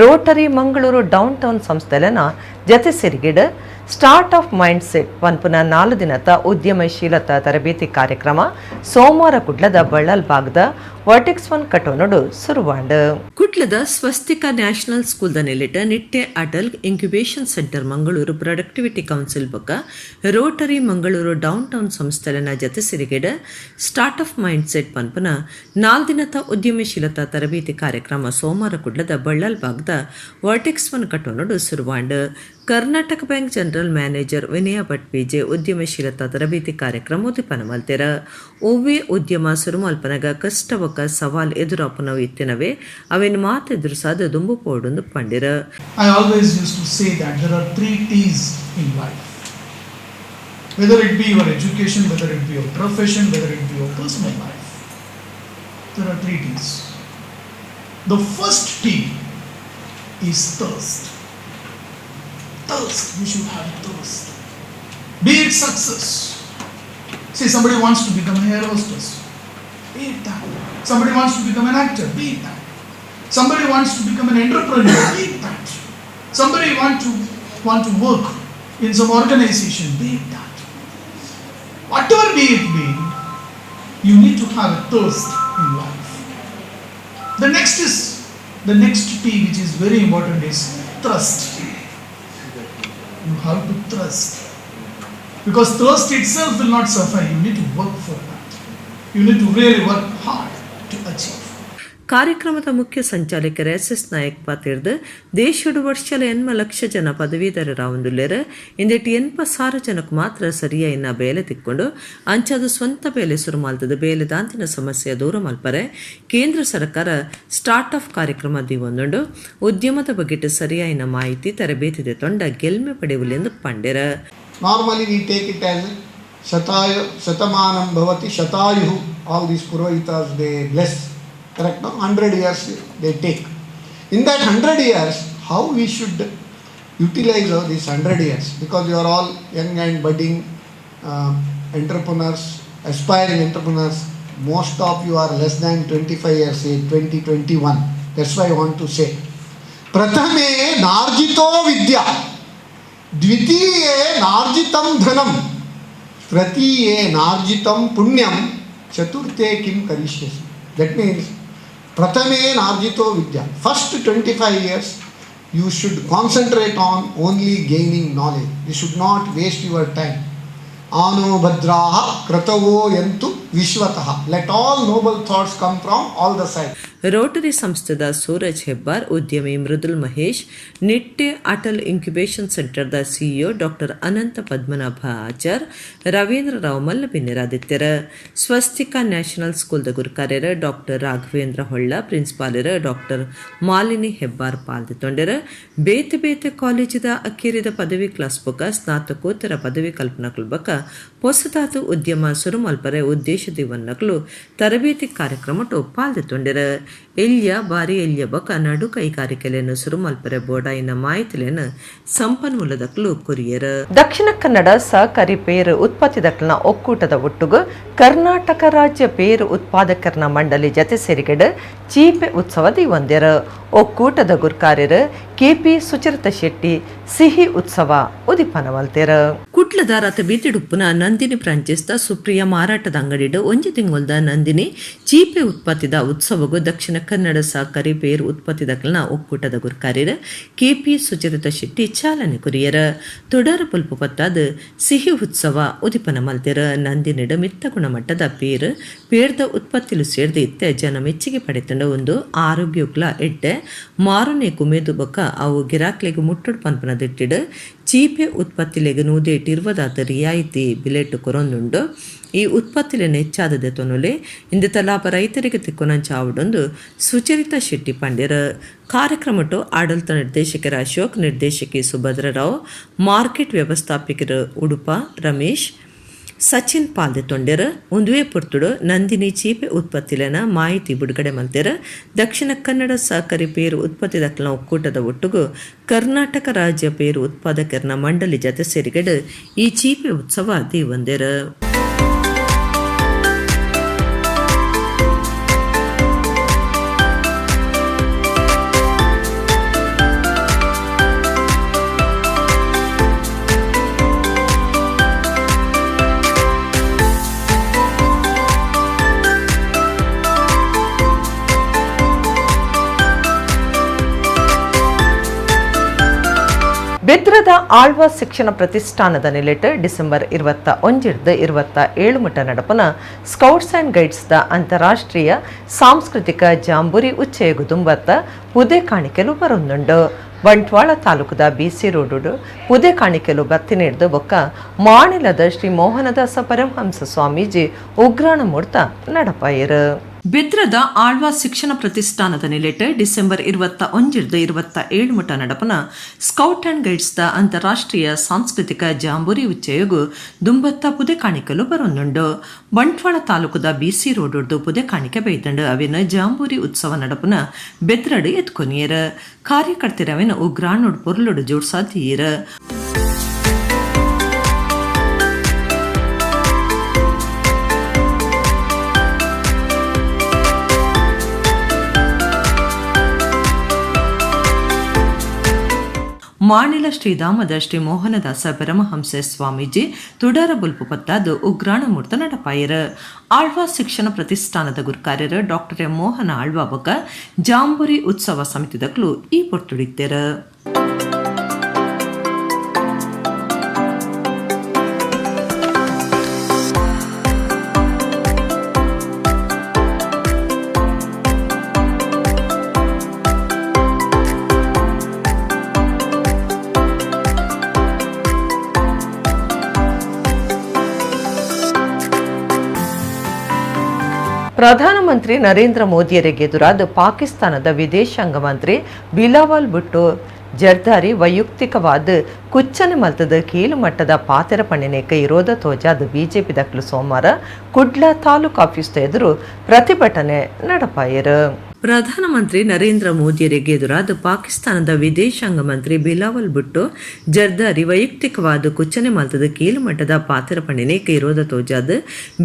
ರೋಟರಿ ಮಂಗಳೂರು ಡೌನ್ ಟೌನ್ ಸಂಸ್ಥೆಲೆನ ಜತೆ ಸೇರಿಗೆಡ್ ಸ್ಟಾರ್ಟ್ ಅಪ್ ಮೈಂಡ್ ಸೆಟ್ ಪನ್ಪುನ 4 ದಿನದ ಉದ್ಯಮಶೀಲತಾ ತರಬೇತಿ ಕಾರ್ಯಕ್ರಮ ಸೋಮವಾರ ಕುಡ್ಲದ ಬಳ್ಳಾಲ್ ಭಾಗದ ವರ್ಟೆಕ್ಸ್ ಒನ್ ಕಟೋನಡು ಸುರುವಾಂಡ್. ಕುಡ್ಲದ ಸ್ವಸ್ತಿಕಾ ನ್ಯಾಷನಲ್ ಸ್ಕೂಲ್ the ನೆಲೆಟ್ Nitte Atal incubation centre, Mangaluru productivity council ಬೊಕ್ಕ ರೋಟರಿ ಮಂಗಳೂರು ಡೌನ್ ಟೌನ್ ಸಂಸ್ಥೆಲೆನ ಜತೆ ಸಿರಿಗೆಡ್ ಸ್ಟಾರ್ಟ್ ಅಪ್ ಮೈಂಡ್ ಸೆಟ್ ಪನ್ಪುನ 4 ದಿನದ ಉದ್ಯಮಶೀಲತಾ ತರಬೇತಿ ಕಾರ್ಯಕ್ರಮ ಸೋಮವಾರ ಕುಡ್ಲದ ಬಳ್ಳಾಲ್ ಭಾಗದ ವರ್ಟೆಕ್ಸ್ ಒನ್ ಕಟೋನಡು ಸುರುವಾಂಡ್. Karnataka bank general manager Vinaya Bhat PJ ಉದ್ಯಮಶೀಲತಾ ತರಬೇತಿ ಕಾರ್ಯಕ್ರಮ ಉದಿಪನ ಮಲ್ತೆರ. ಒವ್ವೆ ಉದ್ಯಮ ಸುರುಮಲ್ಪನಗ ಕಷ್ಟ ಬೊಕ್ಕ ಸವಾಲ್ ಎದುರಾಪುನವು ಇತ್ತಿನವೇ, ಅವೆನ್ ಮಾತ ಎದುರುಸಾದ ದುಂಬು ಪೋಡೊಂದು ಪಂಡಿರ. I always used to say that there are three T's in life. Whether it be your education, whether it be your profession, whether it be your personal life. There are three T's. The first T is thirst. Thirst. You should have thirst. Be it success. See, somebody wants to become a air hostess. Be it that. Somebody wants to become an actor. Be it that. Somebody wants to become an entrepreneur. Be it that. Somebody want to work in some organization. Be it that. Whatever be it be, you need to have a thirst in life. The next T, which is very important, is thrust. You have to thrust. Because thirst itself will not suffice. You need to work for that. You need to really work hard to achieve. ಕಾರ್ಯಕ್ರಮದ ಮುಖ್ಯ ಸಂಚಾಲಕರ S S Nayak ಪಾತಿರ್ದು, ದೇಶಡು ವರ್ಷಲ 80 ಲಕ್ಷ ಜನ ಪದವೀಧರರಾವೊಂದುಲ್ಲೆರ್. ಇಂದೆಟ್ 80,000 ಜನಕ್ಕೆ ಮಾತ್ರ ಸರಿಯಾಯಿನ ಬೇಲೆ ತಿಕ್ಕೊಂಡು. ಅಂಚಾದ ಸ್ವಂತ ಬೇಲೆ ಸುರು ಮಲ್ತದ ಬೇಲೆ ದಾಂತಿನ ಸಮಸ್ಯೆ ದೂರ ಮಲ್ಪರೆ ಕೇಂದ್ರ ಸರ್ಕಾರ ಸ್ಟಾರ್ಟ್ ಅಪ್ ಕಾರ್ಯಕ್ರಮ ದೀವೊಂದುಂಡು. ಉದ್ಯಮದ ಬಗೆಟ್ ಸರಿಯಾಯಿನ ಮಾಹಿತಿ, ತರಬೇತಿ ತೊಂಡ ಗೆಲ್ಮೆ ಪಡೆಯುವಲೆಂದು ಪಂಡೆರ. Normally we take it as Shatayu, Shatamanam Bhavati Shatayuhu. All these Purohitas, they bless. Correct, no? 100 years they take. In that 100 years, how we should utilize all these 100 years? Because you are all young and budding entrepreneurs, aspiring entrepreneurs. Most of you are less than 25 years age, 20, 21. That's why I want to say. ಪ್ರಥಮೆ ನಾರ್ಜಿತೋ ವಿದ್ಯಾ, ದ್ವಿತೀಯೇ ನಾರ್ಜಿತಂ ಧನಂ, ತೃತೀಯೇ ನಾರ್ಜಿತಂ ಪುಣ್ಯಂ, ಚತುರ್ಥೇ ಕಿಂ ಕರಿಷ್ಯಸಿ. That means ಪ್ರಥಮೇ ನಾರ್ಜಿತೋ Vidya. First 25 years you should concentrate on only gaining knowledge. You should not waste your time. ಆನೋ ಭದ್ರಾಃ ಕ್ರತವೋ ಯಂತು ವಿಶ್ವತಃ. Let all noble thoughts come from all the side. Rotary ಸಂಸ್ಥೆದ ಸೂರಜ್ ಹೆಬ್ಬಾರ್, ಉದ್ಯಮಿ Mridul Mahesh, Nitte Atal incubation ಸೆಂಟರ್ದ CEO doctor Anantha Padmanabha Achar, Ravindra Rao ಮಲ್ಲ ಬಿನ್ನೆರಾದಿತ್ಯರ. Swastika national ಸ್ಕೂಲ್ದ ಗುರುಕಾರ್ಯರ doctor Raghavendra Holla, ಪ್ರಿನ್ಸಿಪಾಲರ doctor Malini Hebbar ಪಾಲ್ದಿತ್ತೊಂಡೆರ. ಬೇತೆ ಬೇತೆ ಕಾಲೇಜಿದ ಅಕ್ಕೇರಿದ ಪದವಿ ಕ್ಲಾಸ್ ಬೊಕ ಸ್ನಾತಕೋತ್ತರ ಪದವಿ ಕಲ್ಪನಕುಲ್ ಬೊಕ ಪೊಸದಾದ ಉದ್ಯಮ ಸುರುಮಲ್ಪರೆ ಉದ್ದೇಶ ದಿವನ್ನಕಲು ತರಬೇತಿ ಕಾರ್ಯಕ್ರಮಟು ಪಾಲ್ದಿತ್ತೊಂಡೆರ. ಎಲ್ಯ, ಬಾರಿ ಎಲ್ಯ ಬೊಕ ನಡು ಕೈಗಾರಿಕೆಲೆನ್ ಸುರುಮಲ್ಪರೆ ಬೋಡಾಯಿನ ಮಾಹಿತಿಲೆನ್ ಸಂಪನ್ಮೂಲದಕ್ಲು ಕೊರಿಯರ್. ದಕ್ಷಿಣ ಕನ್ನಡ ಸಹಕಾರಿ ಪೇರು ಉತ್ಪತ್ತಿದಕ್ಲನ ಒಕ್ಕೂಟದ ಒಟ್ಟುಗು ಕರ್ನಾಟಕ ರಾಜ್ಯ ಪೇರು ಉತ್ಪಾದಕರನ ಮಂಡಳಿ ಜತೆ ಸೇರಿಗೆಡ್ ಚೀಪೆ ಉತ್ಸವ ದಿವಂದೆರ್. ಒಕ್ಕೂಟದ ಗುರ್ಕಾರ್ಯರ್ ಕೆಪಿ ಸುಚರಿತ ಶೆಟ್ಟಿ ಸಿಹಿ ಉತ್ಸವ ಉದಿಪನ ಮಲ್ತೆರ್. ಕುಡ್ಲದ ರಥಬೀದಿಡುಪ್ಪುನ ನಂದಿನಿ ಬ್ರಾಂಚೆಸ್ದ ಸುಪ್ರಿಯ ಮಾರಾಟದ ಅಂಗಡಿಡು ಒಂಜಿ ತಿಂಗೊಲ್ದ ನಂದಿನಿ ಚೀಪೆ ಉತ್ಪತ್ತಿದ ಉತ್ಸವಗು ದಕ್ಷಿಣ ಕನ್ನಡ ಸಹಕಾರಿ ಪೇರು ಉತ್ಪತ್ತಿದಕ್ಲನ ಒಕ್ಕೂಟದ ಗುರ್ಕಾರ್ಯರ್ ಕೆಪಿ ಸುಚರಿತ ಶೆಟ್ಟಿ ಚಾಲನೆ ಕೊರಿಯರ್. ತುಡರ್ ಪುಲ್ಪು ಪತ್ತಾದ ಸಿಹಿ ಉತ್ಸವ ಉದಿಪನ ಮಲ್ತೆರ್. ನಂದಿನಿಡ ಮಿತ್ತ ಗುಣಮಟ್ಟದ ಪೇರ್, ಪೇರ್ದ ಉತ್ಪತ್ತಿಲು ಸೇರ್ದು ಇತ್ತೆ ಜನ ಮೆಚ್ಚುಗೆ ಪಡೆತಂಡ ಒಂದು ಆರೋಗ್ಯಕ್ಲ ಎಡ್ಡೆ ಮಾರುನೆ ಕುಮೇದು ಬೊಕ್ಕ ಅವು ಗಿರಾಕ್ಲೆಗ್ ಮುಟ್ಟುಡ್ ಪನ್ಪುನ ದಿಟ್ಟಿಡ್. ಚೀಪೆ ಉತ್ಪತ್ತಿಲೆಗ್ 120 ರಿಯಾಯಿತಿ ಬಿಲೆಟ್ ಕೊರೊಂದುಂಡು. ಈ ಉತ್ಪತ್ತಿಲೆನ್ ಹೆಚ್ಚಾದದೆ ತೊನುಲೆ ಇಂದೆತ ಲಾಭ ರೈತರಿಗೆ ತಿಕ್ಕುನಂಚ ಆವೊಡೊಂದು ಸುಚರಿತಾ ಶೆಟ್ಟಿ ಪಂಡೆರ್. ಕಾರ್ಯಕ್ರಮಟ್ಟು ಆಡಳಿತ ನಿರ್ದೇಶಕರ ಅಶೋಕ್, ನಿರ್ದೇಶಕಿ ಸುಭದ್ರರಾವ್, ಮಾರ್ಕೆಟ್ ವ್ಯವಸ್ಥಾಪಕರು ಉಡುಪ ರಮೇಶ್, ಸಚಿನ್ ಪಾಲ್ದೆ ತೊಂಡೆರ್. ಒಂದುವೇ ಪೊರ್ತುಡು ನಂದಿನಿ ಚೀಪೆ ಉತ್ಪತ್ತಿಲೆನ ಮಾಹಿತಿ ಬಿಡುಗಡೆ ಮಲ್ತೆರ್. ದಕ್ಷಿಣ ಕನ್ನಡ ಸಹಕಾರಿ ಪೇರು ಉತ್ಪತ್ತಿ ದಕ್ಕಲ ಒಕ್ಕೂಟದ ಒಟ್ಟುಗು ಕರ್ನಾಟಕ ರಾಜ್ಯ ಪೇರು ಉತ್ಪಾದಕರನ ಮಂಡಳಿ ಜತೆ ಸೇರಿಗಡು ಈ ಚೀಪೆ ಉತ್ಸವ ದೀವಂದೆರ್. ಬೆದ್ರದ ಆಳ್ವಾ ಶಿಕ್ಷಣ ಪ್ರತಿಷ್ಠಾನದ ನಿಲೆಟ್ December 21 27 ಮುಟ ನಡಪನ scouts and guides the ಅಂತಾರಾಷ್ಟ್ರೀಯ ಸಾಂಸ್ಕೃತಿಕ ಜಾಂಬೂರಿ ಉಚ್ಚಯಗು ದುಂಬತ್ತ ಪುದೆ ಕಾಣಿಕೆಲು ಬರೊಂದುಂಡು. ಬಂಟ್ವಾಳ ತಾಲೂಕುದ ಬಿಸಿ ರೋಡು ಪುದೆ ಕಾಣಿಕೆಲು ಬತ್ತಿ ನೀಡ್ದು ಬೊಕ್ಕ ಮಾಣಿಲದ ಶ್ರೀ ಮೋಹನದಾಸ ಪರಮಹಂಸ ಸ್ವಾಮೀಜಿ ಉಗ್ರಾಣ ಮೂರ್ತ ನಡಪಾಯರು. ಬೆದ್ರದ ಆಳ್ವಾ ಶಿಕ್ಷಣ ಪ್ರತಿಷ್ಠಾನದ ನಿಲೆಟ್ December 21 27 ಮುಟ ನಡಪನ scout and guides the ಅಂತಾರಾಷ್ಟ್ರೀಯ ಸಾಂಸ್ಕೃತಿಕ ಜಾಂಬೂರಿ ಉಚ್ಚಯಗು ದುಂಬತ್ತ ಪುದೆ ಕಾಣಿಕಲು ಬರೊಂದುಂಡು. ಬಂಟ್ವಾಳ ತಾಲೂಕುದ ಬಿಸಿ ರೋಡ್ ಪುದೆ ಕಾಣಿಕೆ ಬೈದಂಡು ಅವಿನ ಜಾಂಬೂರಿ ಉತ್ಸವ ನಡಪನ ಬೆದ್ರಡು ಎತ್ಕೊನಿಯರ್. ಕಾರ್ಯಕರ್ತರವಿನ ಉಗ್ರಾಣೋಡ್ ಪೊರ್ಲುಡು ಜೋಡ್ಸಾದೀರ್. ಮಾಣಿಲ ಶ್ರೀಧಾಮದ ಶ್ರೀ ಮೋಹನದಾಸ ಪರಮಹಂಸ ಸ್ವಾಮೀಜಿ ತುಡಾರ ಬುಲ್ಪು ಪತ್ತಾದು ಉಗ್ರಾಣ ಮೂರ್ತ ನಡಪಾಯರು. ಆಳ್ವಾ ಶಿಕ್ಷಣ ಪ್ರತಿಷ್ಠಾನದ ಗುರುಕಾರ್ಯರು ಡಾಕ್ಟರ್ ಎಂ ಮೋಹನ ಆಳ್ವಾ ಬೊಕ್ಕ ಜಾಂಬೂರಿ ಉತ್ಸವ ಸಮಿತಿದಕ್ಲು ಈ ಪೊರ್ತುಡಿತ್ತೆರು. ಪ್ರಧಾನಮಂತ್ರಿ ನರೇಂದ್ರ ಮೋದಿಯರಿಗೆ ಎದುರಾದ ಪಾಕಿಸ್ತಾನದ ವಿದೇಶಾಂಗ ಮಂತ್ರಿ ಬಿಲಾವಲ್ ಭುಟ್ಟೋ ಜರ್ದಾರಿ ವೈಯಕ್ತಿಕವಾದ ಕುಚ್ಚನೆ ಮಲ್ತದ ಕೀಳುಮಟ್ಟದ ಪಾತೆರ ಪಣ್ಣಿನೇಕ ಇರೋದ ತೋಜಾದ ಬಿಜೆಪಿ ದಕ್ಲು ಸೋಮವಾರ ಕುಡ್ಲ ತಾಲೂಕು ಆಫೀಸ್ ಎದುರು ಪ್ರತಿಭಟನೆ ನಡಪಾಯರು. ಪ್ರಧಾನಮಂತ್ರಿ ನರೇಂದ್ರ ಮೋದಿಯರಿಗೆ ಎದುರಾದ ಪಾಕಿಸ್ತಾನದ ವಿದೇಶಾಂಗ ಮಂತ್ರಿ ಬಿಲಾವಲ್ ಭುಟ್ಟೋ ಜರ್ದಾರಿ ವೈಯಕ್ತಿಕವಾದ ಕುಚ್ಚನೆ ಮಲ್ತದ ಕೀಳುಮಟ್ಟದ ಪಾತೆರ ಪಣ್ಣಿನೇಕ ಇರೋದ ತೋಜಾದ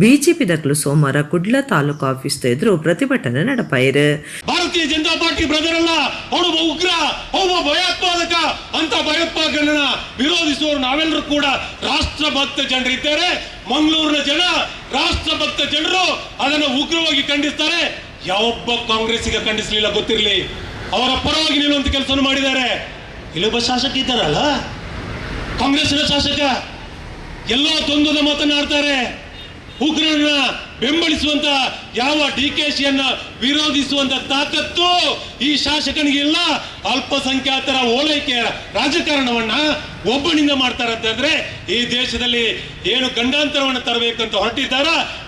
ಬಿಜೆಪಿ ದಕ್ಲು ಸೋಮವಾರ ಕುಡ್ಲ ತಾಲೂಕು ಆಫೀಸ್ ಎದುರು ಪ್ರತಿಭಟನೆ ನಡಪಾಯರು. ಭಾರತೀಯ ಜನತಾ ಪಾರ್ಟಿ ಬ್ರದರ್ ಅಲ್ಲ, ಅವನೊಬ್ಬ ಉಗ್ರ, ಒಬ್ಬ ಭಯೋತ್ಪಾದಕ. ಅಂತ ಭಯೋತ್ಪಾದಕರನ್ನ ವಿರೋಧಿಸುವವರು ನಾವೆಲ್ಲರೂ ಕೂಡ ರಾಷ್ಟ್ರಭಕ್ತ ಜನರಿದ್ದಾರೆ. ಮಂಗಳೂರಿನ ಜನ ರಾಷ್ಟ್ರಭಕ್ತ ಜನರು ಅದನ್ನು ಉಗ್ರವಾಗಿ ಖಂಡಿಸ್ತಾರೆ. ಯಾವೊಬ್ಬ ಕಾಂಗ್ರೆಸ್ಸಿಗೆ ಖಂಡಿಸಲಿಲ್ಲ, ಗೊತ್ತಿರಲಿ. ಅವರ ಪರವಾಗಿ ನಿಲ್ಲುವಂತ ಕೆಲಸವನ್ನು ಮಾಡಿದ್ದಾರೆ. ಇಲ್ಲೊಬ್ಬ ಶಾಸಕ ಇದ್ದಾರಲ್ಲ, ಕಾಂಗ್ರೆಸ್ನ ಶಾಸಕ, ಎಲ್ಲ ದ್ವಂದ್ವದ ಮಾತನಾಡ್ತಾರೆ. ಉಗ್ರರನ್ನ ಬೆಂಬಲಿಸುವಂತ ಯಾವ ಡಿಕೆಶಿಯನ್ನ ವಿರೋಧಿಸುವಂತ ತಾಕತ್ತು ಈ ಶಾಸಕನಿಗೆ ಇಲ್ಲ. ಅಲ್ಪಸಂಖ್ಯಾತರ ಓಲೈಕೆಯ ರಾಜಕಾರಣವನ್ನ ಒಬ್ಬನಿಂದ ಮಾಡ್ತಾರೆ ಅಂತಂದ್ರೆ ಈ ದೇಶದಲ್ಲಿ ಏನು ಗಂಡಾಂತರವನ್ನು ತರಬೇಕಂತ ಹೊರಟಿದ್ದಾರ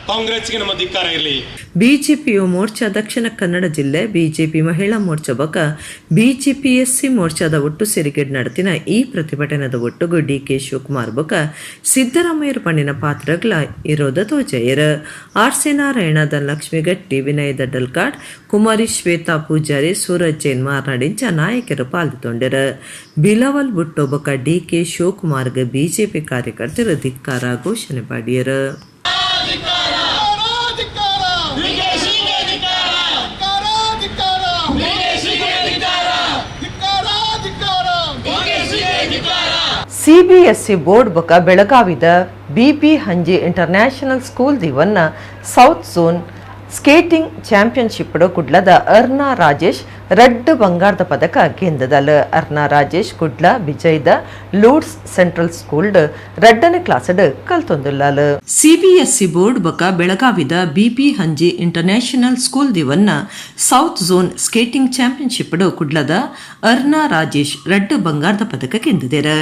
ಕಾಂಗ್ರೆಸ್ಗೆ ನಮ್ಮ ಧಿಕ್ಕಾರ ಇರಲಿ. ಬಿಜೆಪಿ ಯುವ ಮೋರ್ಚಾ ದಕ್ಷಿಣ ಕನ್ನಡ ಜಿಲ್ಲೆ, ಬಿಜೆಪಿ ಮಹಿಳಾ ಮೋರ್ಚಾ ಬೊಕ ಬಿಜೆಪಿ ಎಸ್ಸಿ ಮೋರ್ಚಾದ ಒಟ್ಟು ಸೇರಿಗೆಡ್ ನಡತಿನ ಈ ಪ್ರತಿಭಟನೆದ ಒಟ್ಟುಗು ಡಿಕೆ ಶಿವಕುಮಾರ್ ಬೊಕ ಸಿದ್ದರಾಮಯ್ಯರ ಪಣ್ಣಿನ ಪಾತ್ರಗಳ ಇರೋದ ತೋಜಯರ್. ಆರ್ ಸಿ ನಾರಾಯಣ, ಧನಲಕ್ಷ್ಮಿ ಗಟ್ಟಿ, ವಿನಯ್ ದಡ್ಡಲ್ಕಾಡ್, ಕುಮಾರಿ ಶ್ವೇತಾ ಪೂಜಾರಿ, ಸೂರಜ್ ಜೈನ್ ಮಾರ್ನಾಡಿಂಚ ನಾಯಕರು ಪಾಲ್ಗೊಂಡರು. ಬಿಲಾವಲ್ ಭುಟ್ಟೋ ಬೊಕ ಡಿಕೆ ಶಿವಕುಮಾರ್ಗೆ ಬಿಜೆಪಿ ಕಾರ್ಯಕರ್ತರು ಧಿಕ್ಕಾರ ಘೋಷಣೆ ಪಾಡಿಯರು. ಸಿಬಿಎಸ್ಇ ಬೋರ್ಡ್ ಬೊಕ ಬೆಳಗಾವಿದ ಬಿಬಿ ಹಂಜಿ ಇಂಟರ್ನ್ಯಾಷನಲ್ ಸ್ಕೂಲ್ ದಿವನ್ನ south zone skating championship ಕುಡ್ಲದ ಅರ್ನಾ ರಾಜೇಶ್ ರಡ್ಡ್ ಬಂಗಾರದ ಪದಕ ಗೆಂದದಲ್. ಅರ್ನಾ ರಾಜೇಶ್ ಕುಡ್ಲ ಬಿಜಯ್ದ Lourdes central school ರಡ್ಡನೇ ಕ್ಲಾಸ್ಡ್ ಕಲ್ತೊಂದುಲ್ಲಾಲ್. ಸಿಬಿಎಸ್ಇ ಬೋರ್ಡ್ ಬೊಕ ಬೆಳಗಾವಿದ ಬಿಪಿ ಹಂಜಿ ಇಂಟರ್ನ್ಯಾಷನಲ್ ಸ್ಕೂಲ್ ದಿವನ್ನ south zone skating championship ಕುಡ್ಲದ ಅರ್ನಾ ರಾಜೇಶ್ ರಡ್ಡ್ ಬಂಗಾರದ ಪದಕ ಗೆಂದಿದೆರ್.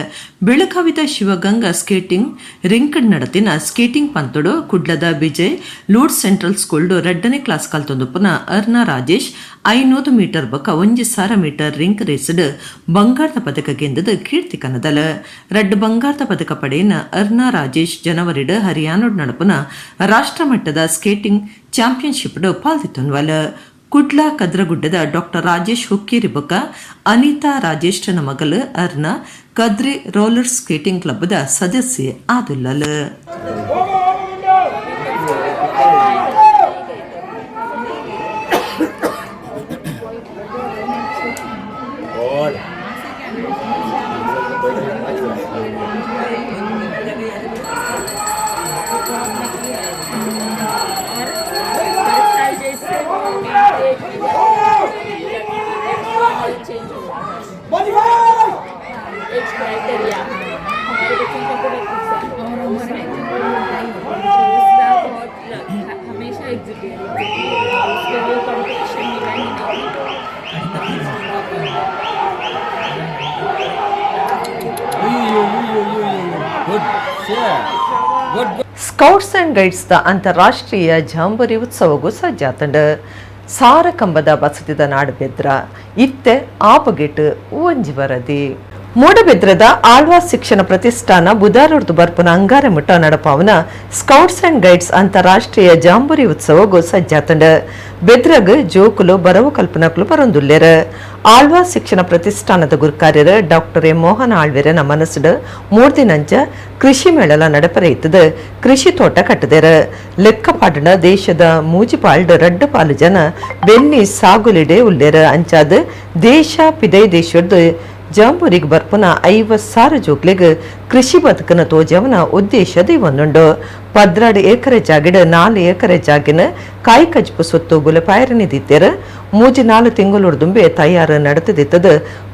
ಬೆಳಗಾವಿದ ಶಿವಗಂಗಾ ಸ್ಕೇಟಿಂಗ್ ರಿಂಕ್ ನಡತಿನ ಸ್ಕೇಟಿಂಗ್ ಪಂತೊಡು ಕುಡ್ಲದ ಬಿಜಯ್ Lourdes central school ರಡ್ಡನೇ ಕ್ಲಾಸ್ ಕಲ್ತೊಂದುಪ್ಪುನ ಅರ್ನಾ ರಾಜೇಶ್ 500 ಮೀಟರ್ ಬೊಕ 1000 metre rink raced ಬಂಗಾರದ ಪದಕ ಗೆಂದದ ಕೀರ್ತಿ ಕನದಲ. ರಡ್ಡ್ ಬಂಗಾರದ ಪದಕ ಪಡೆಯಿನ ಅರ್ನಾ ರಾಜೇಶ್ ಜನವರಿಡ್ ಹರಿಯಾಣಡ್ ನಡಪುನ ರಾಷ್ಟ್ರಮಟ್ಟದ ಸ್ಕೇಟಿಂಗ್ ಚಾಂಪಿಯನ್ಶಿಪ್ ಪಾಲ್ದಿತ್ತೊನ್ವಲ್. ಕುಡ್ಲ ಕದ್ರಗುಡ್ಡದ ಡಾಕ್ಟರ್ ರಾಜೇಶ್ ಹುಕ್ಕೇರಿ ಬೊಕ ಅನಿತಾ ರಾಜೇಶ್ನ ಮಗಲು ಅರ್ನಾ ಕದ್ರಿ ರೋಲರ್ ಸ್ಕೇಟಿಂಗ್ ಕ್ಲಬ್ದ ಸದಸ್ಯೆ ಆದುಲ್ಲಲ್. Scouts and guides the ಅಂತಾರಾಷ್ಟ್ರೀಯ ಜಾಂಬರಿ ಉತ್ಸವಗೂ ಸಜ್ಜಾತಂಡ. ಸಾರಕಂಬದ ಬಸದಿದ ನಾಡು ಬೆದ್ರ ಇತ್ತೆ ಆಪಗೆಟ್ ಒಂಜಿ ವರದಿ. ಮೂಡಬೆದ್ರದ ಆಳ್ವಾಸ್ ಶಿಕ್ಷಣ ಪ್ರತಿಷ್ಠಾನ ಬುಧಾರೊರ್ದು ಬರ್ಪುನ ಅಂಗಾರೆ ಮುಟ್ಟ ನಡಪಾವನ scouts and guides ಅಂತಾರಾಷ್ಟ್ರೀಯ ಜಾಂಬರಿ ಉತ್ಸವಗೂ ಸಜ್ಜಾತಂಡ. ಬೆದ್ರಗ್ ಜೋಕುಲು ಬರವು ಕಲ್ಪನಕುಲು ಬರೊಂದುಲ್ಲೆರ್. ಆಳ್ವಾಸ್ ಶಿಕ್ಷಣ ಪ್ರತಿಷ್ಠಾನದ ಗುರುಕಾರ್ಯರ್ ಡಾಕ್ಟರ್ ಎಂ ಮೋಹನ್ ಆಳ್ವೆರನ ಮನಸ್ಸುಡ್ ಮೂರ್ದಿನಂಚ ಕೃಷಿ ಮೇಳಲ ನಡಪರೆ ಇತ್ತದ ಕೃಷಿ ತೋಟ ಕಟ್ಟದೆರ್. ಲೆಕ್ಕಪಾಡನ ದೇಶದ ಮೂಜಿಪಾಲ್ಡ್ ರಡ್ಡು ಪಾಲು ಜನ ಬೆನ್ನಿ ಸಾಗುಲಿಡೆ ಉಲ್ಲೆರ್. ಅಂಚಾದ್ ದೇಶ ಪಿದೈ ದೇಶದ ಜಾಂಬೂರಿಗೆ ಬರ್ಪುನ 50,000 ಜೋಕ್ಲೆಗ್ ಕೃಷಿ ಬದುಕನ ತೋಜವನ ಉದ್ದೇಶ ದೈವೊಂದುಂಡು. 12 ಎಕರೆ ಜಾಗಿಡ್ 4 ಎಕರೆ ಜಾಗಿನ ಕಾಯಿ ಕಜ್ಪು ಸೊತ್ತು ಬುಲೆಪಾಯರನಿ ದಿತ್ತೇರ್. 3-4 ತಿಂಗಳುರ್ದುಂಬೆ ತಯಾರು ನಡೆತದಿತ್ತದ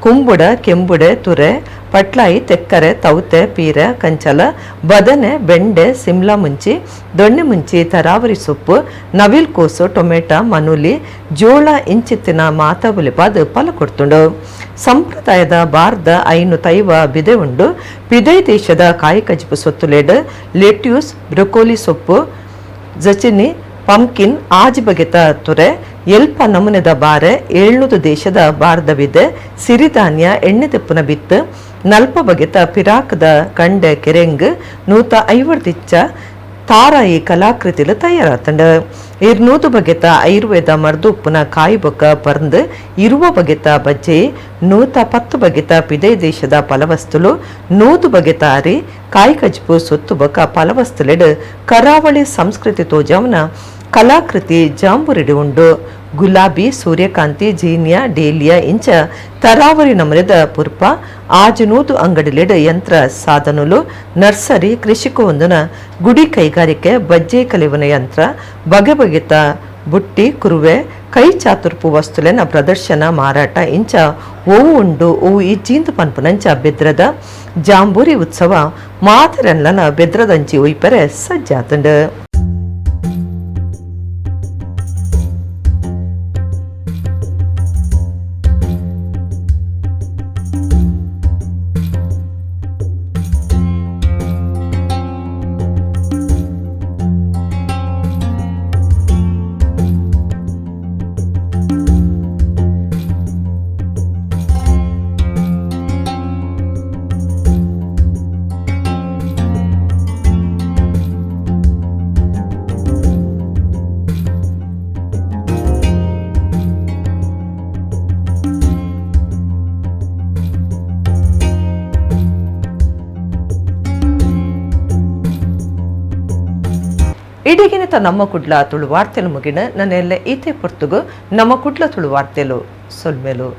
ಕುಂಬುಡ, ಕೆಂಬುಡೆ, ತುರೆ, ಪಟ್ಲಾಯಿ, ತೆಕ್ಕರೆ, ತೌತೆ, ಪೀರೆ, ಕಂಚಲ, ಬದನೆ, ಬೆಂಡೆ, ಸಿಮ್ಲಾ ಮುಂಚಿ, ದೊಣ್ಣೆ ಮುಂಚಿ, ತರಾವರಿ ಸೊಪ್ಪು, ನವಿಲ್ ಕೋಸು, ಟೊಮೆಟೊ, ಮನುಲಿ, ಜೋಳ ಇಂಚಿತ್ತಿನ ಮಾತಾ ಬುಲೆಪಾದ ಫಲ ಕೊಡ್ತುಂಡು. ಸಂಪ್ರದಾಯದ ಬಾರ್ದ 5 ತೈವ ಬಿದೆ ಉಂಡು. ಪಿದೈ ದೇಶದ ಕಾಯಿ ಕಜ್ಪು ಸೊತ್ತುಲೇಡ್ ಲೆಟ್ಯೂಸ್, ಬ್ರೊಕೋಲಿ ಸೊಪ್ಪು, ಜಚಿನಿ, ಪಂಪ್ಕಿನ್, ಆಜಿ ಬಗೆತ ತುರೆ, ಎಲ್ಪ ನಮೂನೆದ ಬಾರೆ, 700 ದೇಶದ ಬಾರ್ದ ಬಿದೆ, ಸಿರಿಧಾನ್ಯ, ಎಣ್ಣೆ ತೆಪ್ಪುನ ಬಿತ್ತು, 40 ಬಗೆತ ಪಿರಾಕದ ಕಂಡೆ ಕೆರೆಂಗ್, 150 ದಿಚ್ಚ ತಾರಾಯಿ ಕಲಾಕೃತಿಲು ತಯಾರಾತಂಡ. 200 ಬಗೆತ ಆಯುರ್ವೇದ ಮರ್ದು ಉಪ್ಪುನ ಕಾಯಿ ಬೊಕ್ಕ ಪರ್ಂದ್, 20 ಬಗೆತ ಬಜ್ಜೆ, 110 ಬಗೆತ ಪಿದೈ ದೇಶದ ಫಲವಸ್ತುಲು, 100 ಬಗೆತ ಅರಿ, ಕಾಯಿ ಕಜ್ಪು ಸೊತ್ತು ಬೊಕ್ಕ ಫಲವಸ್ತುಲೆಡ್ ಕರಾವಳಿ ಸಂಸ್ಕೃತಿ ತೋಜವನ ಕಲಾಕೃತಿ ಜಾಂಬುರಿಡಿ ಉಂಡು. ಗುಲಾಬಿ, ಸೂರ್ಯಕಾಂತಿ, ಜೀನಿಯಾ, ಡೇಲಿಯಾ ಇಂಚ ತರಾವರಿ ನಮೂನೆದ ಪುರ್ಪ 600 ಅಂಗಡಿಲೆಡ್ ಯಂತ್ರ ಸಾಧನಲು, ನರ್ಸರಿ, ಕೃಷಿಕ ಒಂದುನ ಗುಡಿ ಕೈಗಾರಿಕೆ, ಬಜ್ಜೆ ಕಲಿವನ ಯಂತ್ರ, ಬಗೆ ಬಗೆತ ಬುಟ್ಟಿ, ಕುರುವೆ, ಕೈ ಚಾತುರ್ಪು ವಸ್ತುಲೆನ ಪ್ರದರ್ಶನ ಮಾರಾಟ ಇಂಚ ಓವು ಉಂಡು ಓವು ಇಜ್ಜೀಂದು ಪನ್ಪುನಂಚ ಬೆದ್ರದ ಜಾಂಬೂರಿ ಉತ್ಸವ ಮಾತರೆಲ್ಲನ ಬೆದ್ರದಂಚಿ ಒಯ್ಪೆರೆ ಸಜ್ಜಾತಂಡು. ಇಡೀಗಿನತ ನಮ್ಮ ಕುಡ್ಲ ತುಳು ವಾರ್ತೆಲು ಮುಗಿನ ನನ್ನೆಲ್ಲ ಈತೆ ಪೊರ್ತುಗು ನಮ್ಮ ಕುಡ್ಲ ತುಳು ವಾರ್ತೆಲು ಸೊಲ್ಮೆಲು.